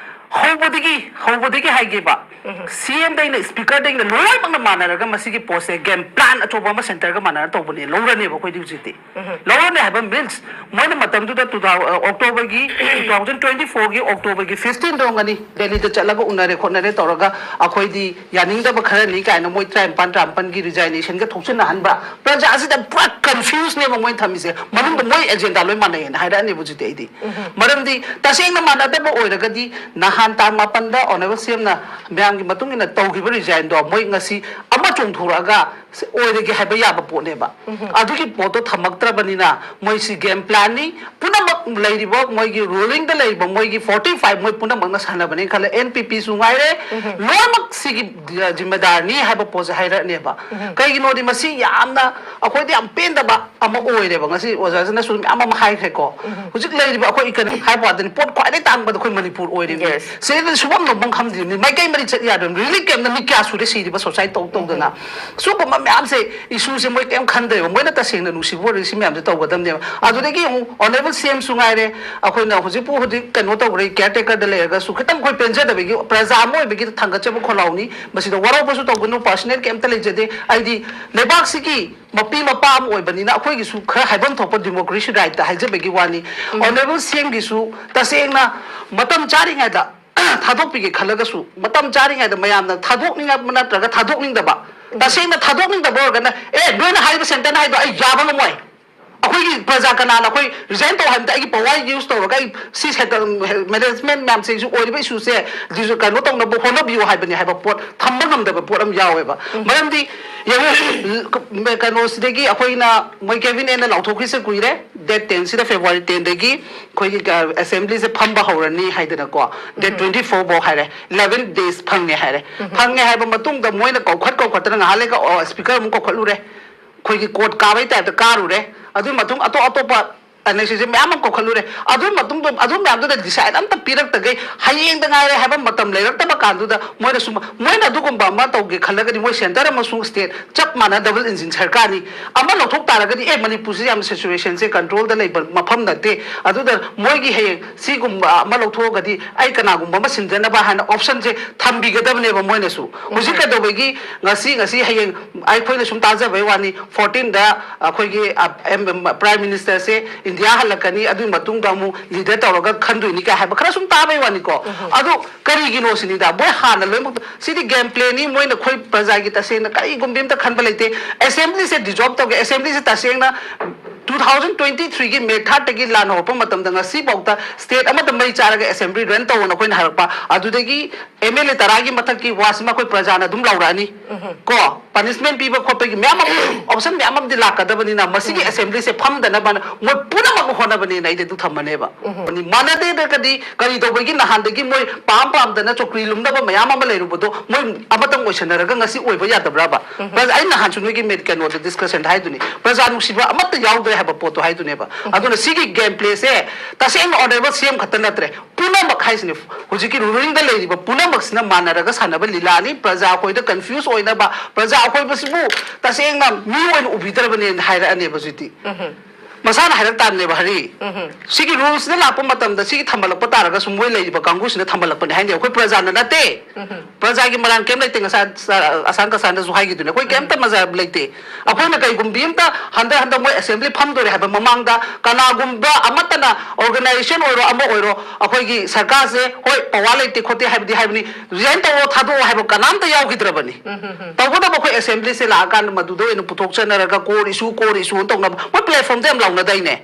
ꯍꯧꯕꯗꯒꯤ, ꯍꯧꯕꯗꯒꯤ ꯍꯥꯏꯒꯦꯕ, ꯎꯝ꯫ CMꯗꯩꯅ, speakerꯗꯩꯅ ꯂꯣꯏꯅꯃꯛꯅ ꯃꯥꯟꯅꯔꯒ ꯃꯁꯤꯒꯤ postꯁꯦ game plan ꯑꯆꯧꯕ ꯑꯃ centreꯒ ꯃꯥꯟꯅꯔ ꯇꯧꯕꯅꯦ, ꯂꯧꯔꯅꯦꯕ ꯑꯩꯈꯣꯏꯗꯤ ꯍꯧꯖꯤꯛꯇꯤ꯫ ꯎꯝ꯫ ꯂꯧꯔꯅꯤ ꯍꯥꯏꯕ means ꯃꯣꯏꯅ ꯃꯇꯝꯗꯨꯗ two thou-, ꯑ, Octoberꯒꯤ, two thousand twenty fourꯒꯤ Octoberꯒꯤ fifteenꯗ ꯑꯣꯏꯔꯝꯒꯅꯤ, Delhiꯗ ꯆꯠꯂꯒ ꯎꯅꯔꯦ ꯈꯣꯠꯅꯔꯦ ꯇꯧꯔꯒ ꯑꯩꯈꯣꯏꯗꯤ ꯌꯥꯅꯤꯡꯗꯕ ꯈꯔꯅꯤ ꯀꯥꯏꯅ ꯃꯣꯏ ꯇꯔꯥꯅꯤꯄꯥꯟ, ꯇꯔꯥꯃꯥꯄꯟꯒꯤ resignation ꯒ ꯊꯣꯛꯆꯤꯟꯅꯍꯟꯕ꯫ ꯄ꯭ꯔꯖꯥꯁꯤꯗ ꯄꯨꯔꯥ confuseꯅꯦꯕ ꯃꯣꯏꯅ ꯊꯝꯃꯤꯁꯦ꯫ ꯃꯅꯨꯡꯗ ꯃꯣꯏ agenda ꯂꯣꯏ ꯃꯥꯟꯅꯩꯌꯦꯅ ꯍꯥꯏꯔꯛꯑꯅꯦꯕ ꯍꯧꯖꯤꯛꯇꯤ ꯑꯩꯗꯤ꯫ ꯎꯝ꯫ ꯃꯔꯝꯗꯤ ꯇꯁꯦꯡꯅ ꯃꯥꯟꯅꯗꯕ ꯑꯣꯏꯔꯒꯗꯤ ꯅꯍꯥꯟ ꯇꯥꯡ ꯃꯥꯄꯟꯗ Honourable CMꯅ ꯃꯌꯥꯝꯒꯤ ꯃꯇꯨꯡ ꯏꯟꯅ ꯇꯧꯈꯤꯕ resignꯗꯣ ꯃꯣꯏ ꯉꯁꯤ ꯑꯃ ꯆꯣꯡꯊꯣꯔꯛꯑꯒ ꯑꯣꯏꯔꯒꯦ ꯍꯥꯏꯕ ꯌꯥꯕ ꯄꯣꯠꯅꯦꯕ꯫ ꯎꯝ꯫ ꯑꯗꯨꯒꯤ ꯄꯣꯠꯇꯣ ꯊꯝꯃꯛꯇ꯭ꯔꯕꯅꯤꯅ ꯃꯣꯏꯁꯤ game planꯅꯤ꯫ ꯄꯨꯝꯅꯃꯛ ꯂꯩꯔꯤꯕ ꯃꯣꯏꯒꯤ rulingꯗ ꯂꯩꯔꯤꯕ ꯃꯣꯏꯒꯤ forty five ꯃꯣꯏ ꯄꯨꯝꯅꯃꯛꯅ ꯁꯥꯟꯅꯕꯅꯦ ꯈꯜꯂꯦ, NPPꯁꯨ ꯉꯥꯏꯔꯦ, ꯎꯝ꯫ ꯂꯣꯏꯅꯃꯛ ꯁꯤꯒꯤ ꯖꯤꯝꯃꯦꯗꯥꯔꯅꯤ ꯍꯥꯏꯕ ꯄꯣꯠꯁꯦ ꯍꯥꯏꯔꯛꯑꯅꯦꯕ꯫ ꯎꯝ꯫ ꯀꯩꯒꯤꯅꯣꯗꯤ ꯃꯁꯤ ꯌꯥꯝꯅ ꯑꯩꯈꯣꯏꯗ ꯌꯥꯝ ꯄꯦꯟꯗꯕ ꯑꯃ ꯑꯣꯏꯔꯦꯕ꯫ ꯉꯁꯤ ꯑꯣꯖꯥꯁꯤꯅꯁꯨ ꯃꯌꯥꯝ ꯑꯃ ꯍꯥꯏꯈ꯭ꯔꯦꯀꯣ꯫ ꯎꯝ꯫ ꯍꯧꯖꯤꯛ ꯂꯩꯔꯤꯕ ꯑꯩꯈꯣꯏ economic ꯍꯥꯏꯕ ꯋꯥꯗꯅꯤ, ꯄꯣꯠ ꯈ꯭ꯋꯥꯏꯗꯒꯤ ꯇꯥꯡꯕꯗ ꯑꯩꯈꯣꯏ ꯃꯅꯤꯄꯨꯔ ꯑꯣꯏꯔꯤꯕꯅꯤ꯫ Yes꯫ ꯁꯤꯗꯩꯗ ꯁꯨꯐꯝ ꯅꯣꯝꯐꯝ ꯈꯪꯗ꯭ꯔꯤꯕꯅꯤ, ꯃꯥꯏꯀꯩ ꯃꯔꯤ ꯆꯠ ꯌꯥꯗ꯭ꯔꯕꯅꯤ, relief campꯅ ꯃꯤ ꯀꯌꯥ ꯁꯨꯔꯦ ꯁꯤꯔꯤꯕ suicide ꯇꯧ ꯇꯧꯗꯅ꯫ ꯎꯝ꯫ ꯁꯤꯒꯨꯝꯕ ꯃꯌꯥꯝꯁꯦ, ꯏꯁꯨꯁꯦ ꯃꯣꯏ ꯀꯩꯝ ꯈꯟꯗꯦꯕ꯫ ꯃꯣꯏꯅ ꯇꯁꯦꯡꯅ ꯅꯨꯡꯁꯤꯕ ꯑꯣꯏꯔꯗꯤ ꯁꯤ ꯃꯌꯥꯝꯁꯦ ꯇꯧꯒꯗꯕꯅꯦꯕ꯫ ꯑꯗꯨꯗꯒꯤ ꯑꯃꯨꯛ ꯑꯣꯅꯔꯦꯕꯜ ꯁꯤ ꯑꯦꯝꯁꯨ ꯉꯥꯏꯔꯦ, ꯑꯩꯈꯣꯏꯅ ꯍꯧꯖꯤꯛꯄꯨ ꯍꯧꯖꯤꯛ ꯀꯩꯅꯣ ꯇꯧꯈ꯭ꯔꯦ, ꯀꯦꯌꯔ ꯇꯦꯀꯔꯗ ꯂꯩꯔꯒꯁꯨ ꯈꯤꯇꯪ ꯑꯩꯈꯣꯏ ꯄꯦꯟꯖꯗꯕꯒꯤ, ꯄ꯭ꯔꯖꯥ ꯑꯃ ꯑꯣꯏꯕꯒꯤ ꯊꯥꯡꯒꯠꯆꯕ ꯈꯣꯜꯂꯥꯎꯅꯤ꯫ ꯃꯁꯤꯗ ꯋꯥꯔꯧꯕꯁꯨ ꯇꯧꯒꯅꯨ, ꯄꯥꯔꯁꯣꯅꯦꯜ ꯀꯩꯝꯇ ꯂꯩꯖꯗꯦ꯫ ꯑꯩꯗꯤ ꯂꯩꯕꯥꯛꯁꯤꯒꯤ ꯃꯄꯤ ꯃꯄꯥ ꯑꯃ ꯑꯣꯏꯕꯅꯤꯅ ꯑꯩꯈꯣꯏꯒꯤꯁꯨ ꯈꯔ ꯍꯥꯏꯐꯝ ꯊꯣꯛꯄ ꯗꯤꯃꯣꯀ꯭ꯔꯦꯁꯤ ꯔꯥꯏꯠꯇ ꯍꯥꯏꯖꯕꯒꯤ ꯋꯥꯅꯤ꯫ ꯑꯣꯅꯔꯦꯕꯜ ꯁꯤ ꯑꯦꯝꯒꯤꯁꯨ ꯇꯁꯦꯡꯅ ꯃꯇꯝ ꯆꯥꯔꯤꯉꯩꯗ ꯊꯥꯗꯣꯛꯄꯤꯒꯦ ꯈꯜꯂꯒꯁꯨ, ꯃꯇꯝ ꯆꯥꯔꯤꯉꯩꯗ ꯃꯌꯥꯝꯅ ꯊꯥꯗꯣꯛꯅꯤꯡꯉꯕ ꯅꯠꯇ꯭ꯔꯒ ꯊꯥꯗꯣꯛꯅꯤꯡꯗꯕ, ꯇꯁꯦꯡꯅ ꯊꯥꯗꯣꯛꯅꯤꯡꯗꯕ ꯑꯣꯏꯔꯒꯅ, "ꯑꯦ, ꯅꯣꯏꯅ ꯍꯥꯏꯔꯤꯕ ꯁꯦꯟꯇꯔꯅ ꯍꯥꯏꯗꯣ ꯑꯩ ꯌꯥꯕ ꯉꯝꯃꯣꯏ, ꯑꯩꯈꯣꯏꯒꯤ ꯄ꯭ꯔꯖꯥ ꯀꯅꯥꯅ ꯑꯩꯈꯣꯏ ꯔꯤꯖꯥꯏꯟ ꯇꯧ ꯍꯥꯏꯕꯗ ꯑꯩꯒꯤ ꯄꯋꯥꯔ ꯌꯨꯁ ꯇꯧꯔꯒ ꯑꯩ ꯁꯤ ꯁꯦꯟꯇꯔ ꯃꯦꯅꯦꯖꯃꯦꯟ ꯃꯌꯥꯝꯁꯤꯡꯁꯨ ꯑꯣꯏꯔꯤꯕ ꯏꯁꯨꯁꯦ ꯀꯩꯅꯣ ꯇꯧꯅꯕ ꯍꯣꯠꯅꯕꯤꯌꯨ" ꯍꯥꯏꯕꯅꯤ ꯍꯥꯏꯕ ꯄꯣꯠ ꯊꯝꯕ ꯉꯝꯗꯕ ꯄꯣꯠ ꯑꯃ ꯌꯥꯎꯋꯦꯕ꯫ ꯃꯔꯝꯗꯤ ꯌꯦꯡꯉꯨ, ꯀꯩꯅꯣꯁꯤꯗꯒꯤ ꯑꯩꯈꯣꯏꯅ, ꯃꯣꯏ ꯀꯦꯕꯤꯅꯦꯠꯅ ꯂꯥꯎꯊꯣꯛꯈ꯭ꯔꯤꯁꯦ ꯀꯨꯏꯔꯦ, ꯗꯦꯠ ꯇꯦꯟꯁꯤꯗ, ꯐꯦꯕ꯭ꯔꯨꯋꯥꯔꯤ ꯇꯦꯟꯗꯒꯤ ꯑꯩꯈꯣꯏꯒꯤ ꯑꯦꯁꯦꯝꯕ꯭ꯂꯤꯁꯦ ꯐꯝꯕ ꯍꯧꯔꯅꯤ ꯍꯥꯏꯗꯅꯀꯣ꯫ ꯗꯦꯠ ꯇ꯭ꯋꯦꯟꯇꯤ ꯐꯣꯔ ꯐꯥꯎ ꯍꯥꯏꯔꯦ, ꯏꯂꯦꯚꯦꯟ ꯗꯦꯖ ꯐꯪꯉꯦ ꯍꯥꯏꯔꯦ꯫ ꯐꯪꯉꯦ ꯍꯥꯏꯕ ꯃꯇꯨꯡꯗ ꯃꯣꯏꯅ ꯀꯧꯈꯠ ꯀꯧꯈꯠꯇꯅ ꯉꯥꯏꯍꯥꯛ ꯂꯩꯒ, ꯑꯣ, ꯁ꯭ꯄꯤꯀꯔ ꯑꯃꯨꯛ ꯀꯧꯈꯠꯂꯨꯔꯦ, ꯑꯩꯈꯣꯏꯒꯤ ꯀꯣꯔꯠ ꯀꯥꯕꯩ ꯇꯥꯏꯞꯇ ꯀꯥꯔꯨꯔꯦ꯫ ꯑꯗꯨꯒꯤ ꯃꯇꯨꯡ ꯑꯇꯣꯞ ꯑꯇꯣꯞꯄ ꯑꯦꯅꯦꯛꯁꯤꯁꯟ ꯃꯌꯥꯝ ꯑꯃ ꯀꯧꯈꯠꯂꯨꯔꯦ꯫ ꯑꯗꯨ ꯃꯇꯨꯡꯗ, ꯑꯗꯨ ꯃꯌꯥꯝꯗꯨꯗ ꯗꯤꯁꯥꯏꯠ ꯑꯝꯇ ꯄꯤꯔꯛꯇꯈꯩ ꯍꯌꯦꯡꯗ ꯉꯥꯏꯔꯦ ꯍꯥꯏꯕ ꯃꯇꯝ ꯂꯩꯔꯛꯇꯕ ꯀꯥꯟꯗꯨꯗ ꯃꯣꯏꯅ ꯁꯨꯝ, ꯃꯣꯏꯅ ꯑꯗꯨꯒꯨꯝꯕ ꯑꯃ ꯇꯧꯒꯦ ꯈꯜꯂꯒꯗꯤ ꯃꯣꯏ ꯁꯦꯟꯇꯔ ꯑꯃꯁꯨꯡ ꯁ꯭ꯇꯦꯠ ꯆꯞ ꯃꯥꯟꯅ ꯗꯕꯜ ꯏꯟꯖꯤꯟ ꯁꯔꯀꯥꯔꯅꯤ꯫ ꯑꯃ ꯂꯧꯊꯣꯛ ꯇꯥꯔꯒꯗꯤ, "ꯑꯦ, ꯃꯅꯤꯄꯨꯔꯁꯤ ꯌꯥꯝ ꯁꯤꯆꯨꯋꯦꯁꯟꯁꯦ ꯀꯟꯇ꯭ꯔꯣꯜꯗ ꯂꯩꯕ ꯃꯐꯝ ꯅꯠꯇꯦ꯫ ꯑꯗꯨꯗ ꯃꯣꯏꯒꯤ ꯍꯌꯦꯡ ꯁꯤꯒꯨꯝꯕ ꯑꯃ ꯂꯧꯊꯣꯛꯑꯒꯗꯤ ꯑꯩ ꯀꯅꯥꯒꯨꯝꯕ ꯑꯃ ꯁꯤꯟꯖꯅꯕ" ꯍꯥꯏꯅ ꯑꯣꯞꯁꯟꯁꯦ ꯊꯝꯕꯤꯒꯗꯕꯅꯦꯕ ꯃꯣꯏꯅꯁꯨ꯫ ꯍꯧꯖꯤꯛ ꯀꯩꯗꯧꯕꯒꯤ ꯉꯁꯤ, ꯉꯁꯤ ꯍꯌꯦꯡ ꯑꯩꯈꯣꯏꯅ ꯁꯨꯝ ꯇꯥꯖꯕꯩ ꯋꯥꯅꯤ, ꯐꯣꯔꯇꯤꯟꯗ ꯑꯩꯈꯣꯏꯒꯤ, ꯑ, ꯑꯦꯝ, ꯄ꯭ꯔꯥꯏꯝ ꯃꯤꯅꯤꯁꯇꯔꯁꯦ ꯏꯟꯗꯤꯌꯥ ꯍꯜꯂꯛꯀꯅꯤ, ꯑꯗꯨꯒꯤ ꯃꯇꯨꯡꯗ ꯑꯃꯨꯛ ꯂꯤꯗꯔ ꯇꯧꯔꯒ ꯈꯟꯗꯣꯏꯅꯤ ꯀꯥꯏ ꯍꯥꯏꯕ ꯈꯔ ꯁꯨꯝ ꯇꯥꯕꯩ ꯋꯥꯅꯤꯀꯣ꯫ ꯑꯗꯨ ꯀꯔꯤꯒꯤꯅꯣ ꯁꯤꯅꯤꯗ, ꯃꯣꯏ ꯍꯥꯟꯅ ꯂꯣꯏꯅꯃꯛ, ꯁꯤꯗꯤ ꯒꯦꯝ ꯄ꯭ꯂꯦꯅꯤ, ꯃꯣꯏꯅ ꯑꯩꯈꯣꯏ ꯄ꯭ꯔꯖꯥꯒꯤ ꯇꯁꯦꯡꯅ ꯀꯔꯤꯒꯨꯝꯕꯤ ꯑꯝꯇ ꯈꯟꯕ ꯂꯩꯇꯦ꯫ ꯑꯦꯁꯦꯝꯕ꯭ꯂꯤꯁꯦ ꯗꯤꯖꯣꯜꯕ ꯇꯧꯒꯦ, ꯑꯦꯁꯦꯝꯕ꯭ꯂꯤꯁꯦ ꯇꯁꯦꯡꯅ ꯇꯨ ꯊꯥꯎꯖꯟ ꯇ꯭ꯋꯦꯟꯇꯤ ꯊ꯭ꯔꯤꯒꯤ ꯃꯦ ꯊꯥꯔꯠꯇꯒꯤ ꯂꯥꯟ ꯍꯧꯔꯛꯄ ꯃꯇꯝꯗ ꯉꯁꯤꯐꯥꯎꯗ ꯁ꯭ꯇꯦꯠ ꯑꯃꯗ ꯃꯩ ꯆꯥꯔꯒ ꯑꯦꯁꯦꯝꯕ꯭ꯂꯤ ꯔꯟ ꯇꯧꯑꯣꯅ ꯑꯩꯈꯣꯏꯅ ꯍꯥꯏꯔꯛꯄ, ꯑꯗꯨꯗꯒꯤ ꯑꯦꯝ ꯑꯦꯜ ꯑꯦ ꯇꯔꯥꯒꯤ ꯃꯊꯛꯀꯤ ꯋꯥꯁꯤꯃ ꯑꯩꯈꯣꯏ ꯄ꯭ꯔꯖꯥꯅ ꯑꯗꯨꯝ ꯂꯥꯎꯔꯛꯑꯅꯤ꯫ ꯀꯣ, ꯄꯅꯤꯁꯃꯦꯟ ꯄꯤꯕ ꯈꯣꯠꯄꯒꯤ ꯃꯌꯥꯝ ꯑꯃ, ꯑꯣꯞꯁꯟ ꯃꯌꯥꯝ ꯑꯃꯗꯤ ꯂꯥꯛꯀꯗꯕꯅꯤꯅ, ꯃꯁꯤꯒꯤ ꯑꯦꯁꯦꯝꯕ꯭ꯂꯤꯁꯦ ꯐꯝꯗꯅꯕꯅ ꯃꯣꯏ ꯄꯨꯝꯅꯃꯛ ꯍꯣꯠꯅꯕꯅꯦꯅ ꯑꯩꯗꯤ ꯑꯗꯨ ꯊꯝꯃꯅꯦꯕ꯫ ꯃꯥꯟꯅꯗꯦꯗ꯭ꯔꯒꯗꯤ ꯀꯔꯤ ꯇꯧꯕꯒꯤ ꯅꯍꯥꯟꯗꯒꯤ ꯃꯣꯏ ꯄꯥꯝ ꯄꯥꯝꯗꯅ ꯆꯧꯀ꯭ꯔꯤ ꯂꯨꯝꯅꯕ ꯃꯌꯥꯝ ꯑꯃ ꯂꯩꯔꯨꯕꯗꯣ ꯃꯣꯏ ꯑꯃꯇꯪ ꯑꯣꯏꯁꯟꯅꯔꯒ ꯉꯁꯤ ꯑꯣꯏꯕ ꯌꯥꯗꯕ꯭ꯔꯕ? ꯄ꯭ꯔꯖꯥ, ꯑꯩ ꯅꯍꯥꯟꯁꯨ ꯅꯣꯏꯒꯤ ꯃꯦꯠ ꯀꯩꯅꯣꯗ ꯗꯤꯁꯀꯁꯟꯗ ꯍꯥꯏꯗꯨꯅꯤ, ꯄ꯭ꯔꯖꯥ ꯅꯨꯡꯁꯤꯕ ꯑꯃꯠꯇ ꯌꯥꯎꯗ꯭ꯔꯦ ꯍꯥꯏꯕ ꯄꯣꯠꯇꯣ ꯍꯥꯏꯗꯨꯅꯦꯕ꯫ ꯑꯗꯨꯅ ꯁꯤꯒꯤ ꯒꯦꯝ ꯄ꯭ꯂꯦꯁꯦ ꯇꯁꯦꯡꯅ ꯑꯣꯅꯔꯦꯕꯜ ꯁꯤ ꯑꯦꯝ ꯈꯛꯇ ꯅꯠꯇ꯭ꯔꯦ, ꯄꯨꯝꯅꯃꯛ ꯍꯥꯏꯁꯤꯅꯦ, ꯍꯧꯖꯤꯛꯀꯤ ꯔꯨꯂꯤꯡꯗ ꯂꯩꯔꯤꯕ ꯄꯨꯝꯅꯃꯛꯁꯤꯅ ꯃꯥꯟꯅꯔꯒ ꯁꯥꯟꯅꯕ ꯂꯤꯂꯥꯅꯤ꯫ ꯄ꯭ꯔꯖꯥ ꯑꯩꯈꯣꯏꯗ ꯀꯟꯐ꯭ꯌꯨꯁ ꯑꯣꯏꯅꯕ, ꯄ꯭ꯔꯖꯥ ꯑꯩꯈꯣꯏꯕꯁꯤꯕꯨ ꯇꯁꯦꯡꯅ ꯃꯤ ꯑꯣꯏꯅ ꯎꯕꯤꯗ꯭ꯔꯕꯅꯦꯅ ꯍꯥꯏꯔꯛꯑꯅꯦꯕ ꯍꯧꯖꯤꯛꯇꯤ꯫ ꯃꯁꯥꯅ ꯍꯥꯏꯔꯛ ꯇꯥꯕꯅꯦꯕ, ꯍꯔꯤ꯫ ꯁꯤꯒꯤ ꯔꯨꯜꯁꯤꯗ ꯂꯥꯛꯄ ꯃꯇꯝꯗ ꯁꯤꯒꯤ ꯊꯝꯍꯜꯂꯛꯄ ꯇꯥꯔꯒꯁꯨ ꯃꯣꯏ ꯂꯩꯔꯤꯕ ꯀꯥꯡꯕꯨꯁꯤꯅ ꯊꯝꯍꯜꯂꯛꯄꯅꯦ ꯍꯥꯏꯅꯦ, ꯑꯩꯈꯣꯏ ꯄ꯭ꯔꯖꯥꯅ ꯅꯠꯇꯦ꯫ ꯄ꯭ꯔꯖꯥꯒꯤ ꯃꯔꯥꯟ ꯀꯩꯝ ꯂꯩꯇꯦ꯫ ꯉꯁꯥꯏ ꯑꯁꯥꯡ ꯀꯁꯥꯟꯗꯁꯨ ꯍꯥꯏꯈꯤꯗꯨꯅꯦ, ꯑꯩꯈꯣꯏ ꯀꯩꯝꯇ ꯃꯖꯥ ꯂꯩꯇꯦ꯫ ꯑꯩꯈꯣꯏꯅ ꯀꯩꯒꯨꯝꯕꯤ ꯑꯝꯇ ꯍꯟꯗꯛ ꯍꯟꯗꯛ ꯃꯣꯏ ꯑꯦꯁꯦꯝꯕ꯭ꯂꯤ ꯐꯝꯗꯣꯔꯦ ꯍꯥꯏꯕ ꯃꯃꯥꯡꯗ ꯀꯅꯥꯒꯨꯝꯕ ꯑꯃꯠꯇꯅ, ꯑꯣꯔꯒꯅꯥꯏꯖꯦꯁꯟ ꯑꯣꯏꯔꯣ ꯑꯃ ꯑꯣꯏꯔꯣ, ꯑꯩꯈꯣꯏꯒꯤ ꯁꯔꯀꯥꯔꯁꯦ ꯍꯣꯏ ꯄꯋꯥꯔ ꯂꯩꯇꯦ ꯈꯣꯠꯇꯦ ꯍꯥꯏꯕꯗꯤ ꯍꯥꯏꯕꯅꯤ, ꯔꯤꯖꯥꯏꯟ ꯇꯧꯔꯣ ꯊꯥꯗꯣꯛꯑꯣ ꯍꯥꯏꯕ ꯀꯅꯥꯝꯇ ꯌꯥꯎꯈꯤꯗ꯭ꯔꯕꯅꯤ꯫ ꯇꯧꯕꯇꯕꯨ ꯑꯩꯈꯣꯏ ꯑꯦꯁꯦꯝꯕ꯭ꯂꯤꯁꯦ ꯂꯥꯛꯑꯀꯥꯟꯗ ꯃꯗꯨꯗ ꯑꯣꯏꯅ ꯄꯨꯊꯣꯛꯆꯅꯔꯒ core issue, core issue ꯑꯅ ꯇꯧꯅꯕ ꯃꯣꯏ ꯄ꯭ꯂꯦꯠꯐꯣꯝꯗ ꯌꯥꯝ ꯂꯥꯎꯅꯗꯥꯏꯅꯦ꯫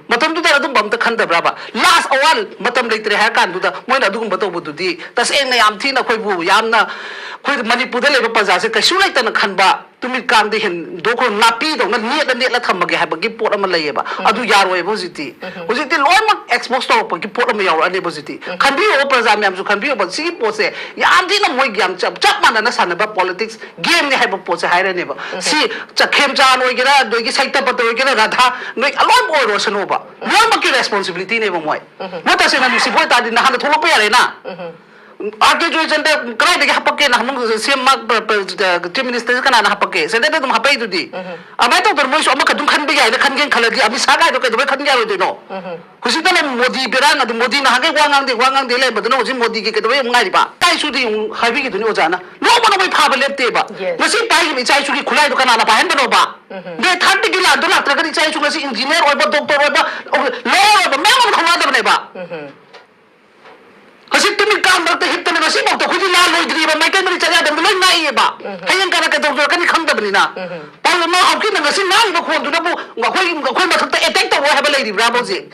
ꯃꯇꯝꯗꯨꯗ ꯑꯗꯨꯝꯕ ꯑꯝꯇ ꯈꯟꯗꯕ꯭ꯔꯕ? ꯂꯥꯁ ꯑꯋꯥꯔ ꯃꯇꯝ ꯂꯩꯇ꯭ꯔꯦ ꯍꯥꯏꯔ ꯀꯥꯟꯗꯨꯗ ꯃꯣꯏꯅ ꯑꯗꯨꯒꯨꯝꯕ ꯇꯧꯕꯗꯨꯗꯤ ꯇꯁꯦꯡꯅ ꯌꯥꯝ ꯊꯤꯅ ꯑꯩꯈꯣꯏꯕꯨ ꯌꯥꯝꯅ, ꯑꯩꯈꯣꯏ ꯃꯅꯤꯄꯨꯔꯗ ꯂꯩꯕ ꯄ꯭ꯔꯖꯥꯁꯦ ꯀꯩꯁꯨ ꯂꯩꯇꯅ ꯈꯟꯕ, ꯇꯨꯃꯤꯠ ꯀꯥꯡꯗ ꯍꯦꯟꯗꯣꯛꯈ꯭ꯔꯣ, ꯅꯥꯄꯤꯗꯧꯅ ꯅꯦꯠꯂ ꯅꯦꯠꯂ ꯊꯝꯃꯒꯦ ꯍꯥꯏꯕꯒꯤ ꯄꯣꯠ ꯑꯃ ꯂꯩꯌꯦꯕ꯫ ꯑꯗꯨ ꯌꯥꯔꯣꯏꯕ ꯍꯧꯖꯤꯛꯇꯤ꯫ ꯍꯧꯖꯤꯛꯇꯤ ꯂꯣꯏꯅꯃꯛ ꯑꯦꯛꯁꯄꯣꯖ ꯇꯧꯔꯛꯄꯒꯤ ꯄꯣꯠ ꯑꯃ ꯌꯥꯎꯔꯛꯑꯅꯦꯕ ꯍꯧꯖꯤꯛꯇꯤ꯫ ꯈꯟꯕꯤꯌꯣꯕ, ꯄ꯭ꯔꯖꯥ ꯃꯌꯥꯝꯁꯨ ꯈꯟꯕꯤꯌꯣꯕ, ꯁꯤꯒꯤ ꯄꯣꯠꯁꯦ ꯌꯥꯝ ꯊꯤꯅ ꯃꯣꯏꯒꯤ ꯌꯥꯝ ꯆꯞ, ꯆꯞ ꯃꯥꯟꯅꯅ ꯁꯥꯟꯅꯕ ꯄꯣꯂꯤꯇꯤꯛꯁ ꯒꯦꯝꯅꯦ ꯍꯥꯏꯕ ꯄꯣꯠꯁꯦ ꯍꯥꯏꯔꯅꯦꯕ꯫ ꯁꯤ ꯆꯈꯦꯝꯆꯥꯟ ꯑꯣꯏꯒꯦꯔꯥ, ꯑꯗꯒꯤ ꯁꯩꯇꯄꯇ ꯑꯣꯏꯒꯦꯔꯥ, ꯔꯥꯙꯥ, ꯅꯣꯏ ꯑꯂꯣꯏꯕ ꯑꯣꯏꯔꯣꯁꯅꯣꯕ꯫ ꯂꯣꯏꯅꯃꯛꯀꯤ ꯔꯦꯁꯄꯣꯟꯁꯤꯕꯤꯂꯤꯇꯤꯅꯦꯕ ꯃꯣꯏ꯫ ꯃꯣꯏ ꯇꯁꯦꯡꯅ ꯅꯨꯡꯁꯤꯕ ꯑꯣꯏꯇꯥꯔꯗꯤ ꯅꯍꯥꯟꯅ ꯊꯣꯛꯂꯛꯄ ꯌꯥꯔꯦꯅ꯫ ꯑꯥꯔ ꯀꯦ ꯖꯣꯏꯆꯟꯗ꯭ꯔ ꯀꯗꯥꯏꯗꯒꯤ ꯍꯥꯄꯛꯀꯦ? ꯅꯍꯥꯟꯃꯨꯛ ꯁꯤ ꯑꯦꯝ ꯃꯥ-, ꯄ-, ꯄ-, ꯆꯤꯐ ꯃꯤꯅꯤꯁꯇꯔꯁꯦ ꯀꯅꯥꯅ ꯍꯥꯄꯛꯀꯦ? ꯁꯦꯟꯇꯔꯗ ꯑꯗꯨꯝ ꯍꯥꯄꯛꯏꯗꯨꯗꯤ꯫ ꯑꯗꯨꯃꯥꯏꯅ ꯇꯧꯗꯅ ꯃꯣꯏꯁꯨ ꯑꯃꯈꯛ ꯑꯗꯨꯝ ꯈꯟꯕ ꯌꯥꯏꯅ ꯈꯟꯒꯦꯅ ꯈꯜꯂꯗꯤ ꯑꯃꯤꯠ ꯁꯥꯍ ꯀꯥꯏꯗꯣ ꯀꯩꯗꯧꯕꯩ ꯈꯟꯒꯦ ꯌꯥꯔꯣꯏꯗꯣꯏꯅꯣ? ꯍꯧꯖꯤꯛꯇꯅ ꯃꯣꯗꯤ ꯕꯦꯔꯥ, ꯑꯗꯨ ꯃꯣꯗꯤ ꯅꯍꯥꯟꯈꯩ ꯋꯥ ꯉꯥꯡꯗꯦ, ꯋꯥ ꯉꯥꯡꯗꯦ ꯂꯩꯔꯝꯕꯗꯨꯅ ꯍꯧꯖꯤꯛ ꯃꯣꯗꯤꯒꯤ ꯀꯩꯗꯧꯕꯩ ꯑꯃꯨꯛ ꯉꯥꯏꯔꯤꯕ? ꯏꯆꯥ ꯏꯁꯨꯗꯤ ꯑꯃꯨꯛ ꯍꯥꯏꯕꯤꯈꯤꯗꯨꯅꯤ ꯑꯣꯖꯥꯅ꯫ ꯅꯣꯡꯃ ꯅꯣꯡꯃꯩ ꯐꯥꯕ ꯂꯦꯞꯇꯦꯕ꯫ Yes. ꯉꯁꯤ ꯄꯥꯏꯔꯤꯕ ꯏꯆꯥ ꯏꯁꯨꯒꯤ ꯈꯨꯠꯂꯥꯏꯗꯣ ꯀꯅꯥꯅ ꯄꯥꯏꯍꯟꯕꯅꯣꯕ? ꯗꯦꯠ ꯊꯥꯔꯇꯤꯒꯤ ꯂꯥꯟꯗꯣ ꯂꯥꯛꯇ꯭ꯔꯒꯗꯤ ꯏꯆꯥ ꯏꯁꯨ ꯉꯁꯤ ꯏꯟꯖꯤꯅꯤꯌꯔ ꯑꯣꯏꯕ, ꯗꯣꯛꯇꯔ ꯑꯣꯏꯕ, ꯂꯣꯌꯔ ꯑꯣꯏꯕ ꯃꯌꯥꯝ ꯑꯃ ꯊꯣꯛꯂꯛꯑꯗꯕꯅꯦꯕ꯫ ꯍꯧꯖꯤꯛ ꯇꯨꯃꯤꯠ ꯀꯥꯡ ꯃꯔꯛꯇ ꯍꯤꯞꯇꯅ ꯉꯁꯤꯐꯥꯎꯗ ꯑꯩꯈꯣꯏꯗꯤ ꯂꯥꯟ ꯂꯣꯏꯗ꯭ꯔꯤꯕ, ꯃꯥꯏꯀꯩ ꯃꯔꯤ ꯆꯠꯌꯥꯗꯕꯗ ꯂꯣꯏ ꯉꯥꯛꯏꯑꯕ꯫ ꯍꯌꯦꯡ ꯀꯅꯥ ꯀꯩꯗꯧꯖꯔꯛꯀꯅꯤ ꯈꯪꯗꯕꯅꯤꯅ꯫ ꯄꯥꯎ ꯑꯃ ꯍꯧꯈꯤꯅ ꯉꯁꯤ ꯉꯥꯡꯉꯤꯕ ꯈꯣꯟꯗꯨꯅꯕꯨ ꯑꯩꯈꯣꯏ, ꯑꯩꯈꯣꯏ ꯃꯊꯛꯇ ꯑꯦꯇꯦꯛ ꯇꯧꯔꯣꯏ ꯍꯥꯏꯕ ꯂꯩꯔꯤꯕ꯭ꯔꯥꯕ ꯍꯧꯖꯤꯛ?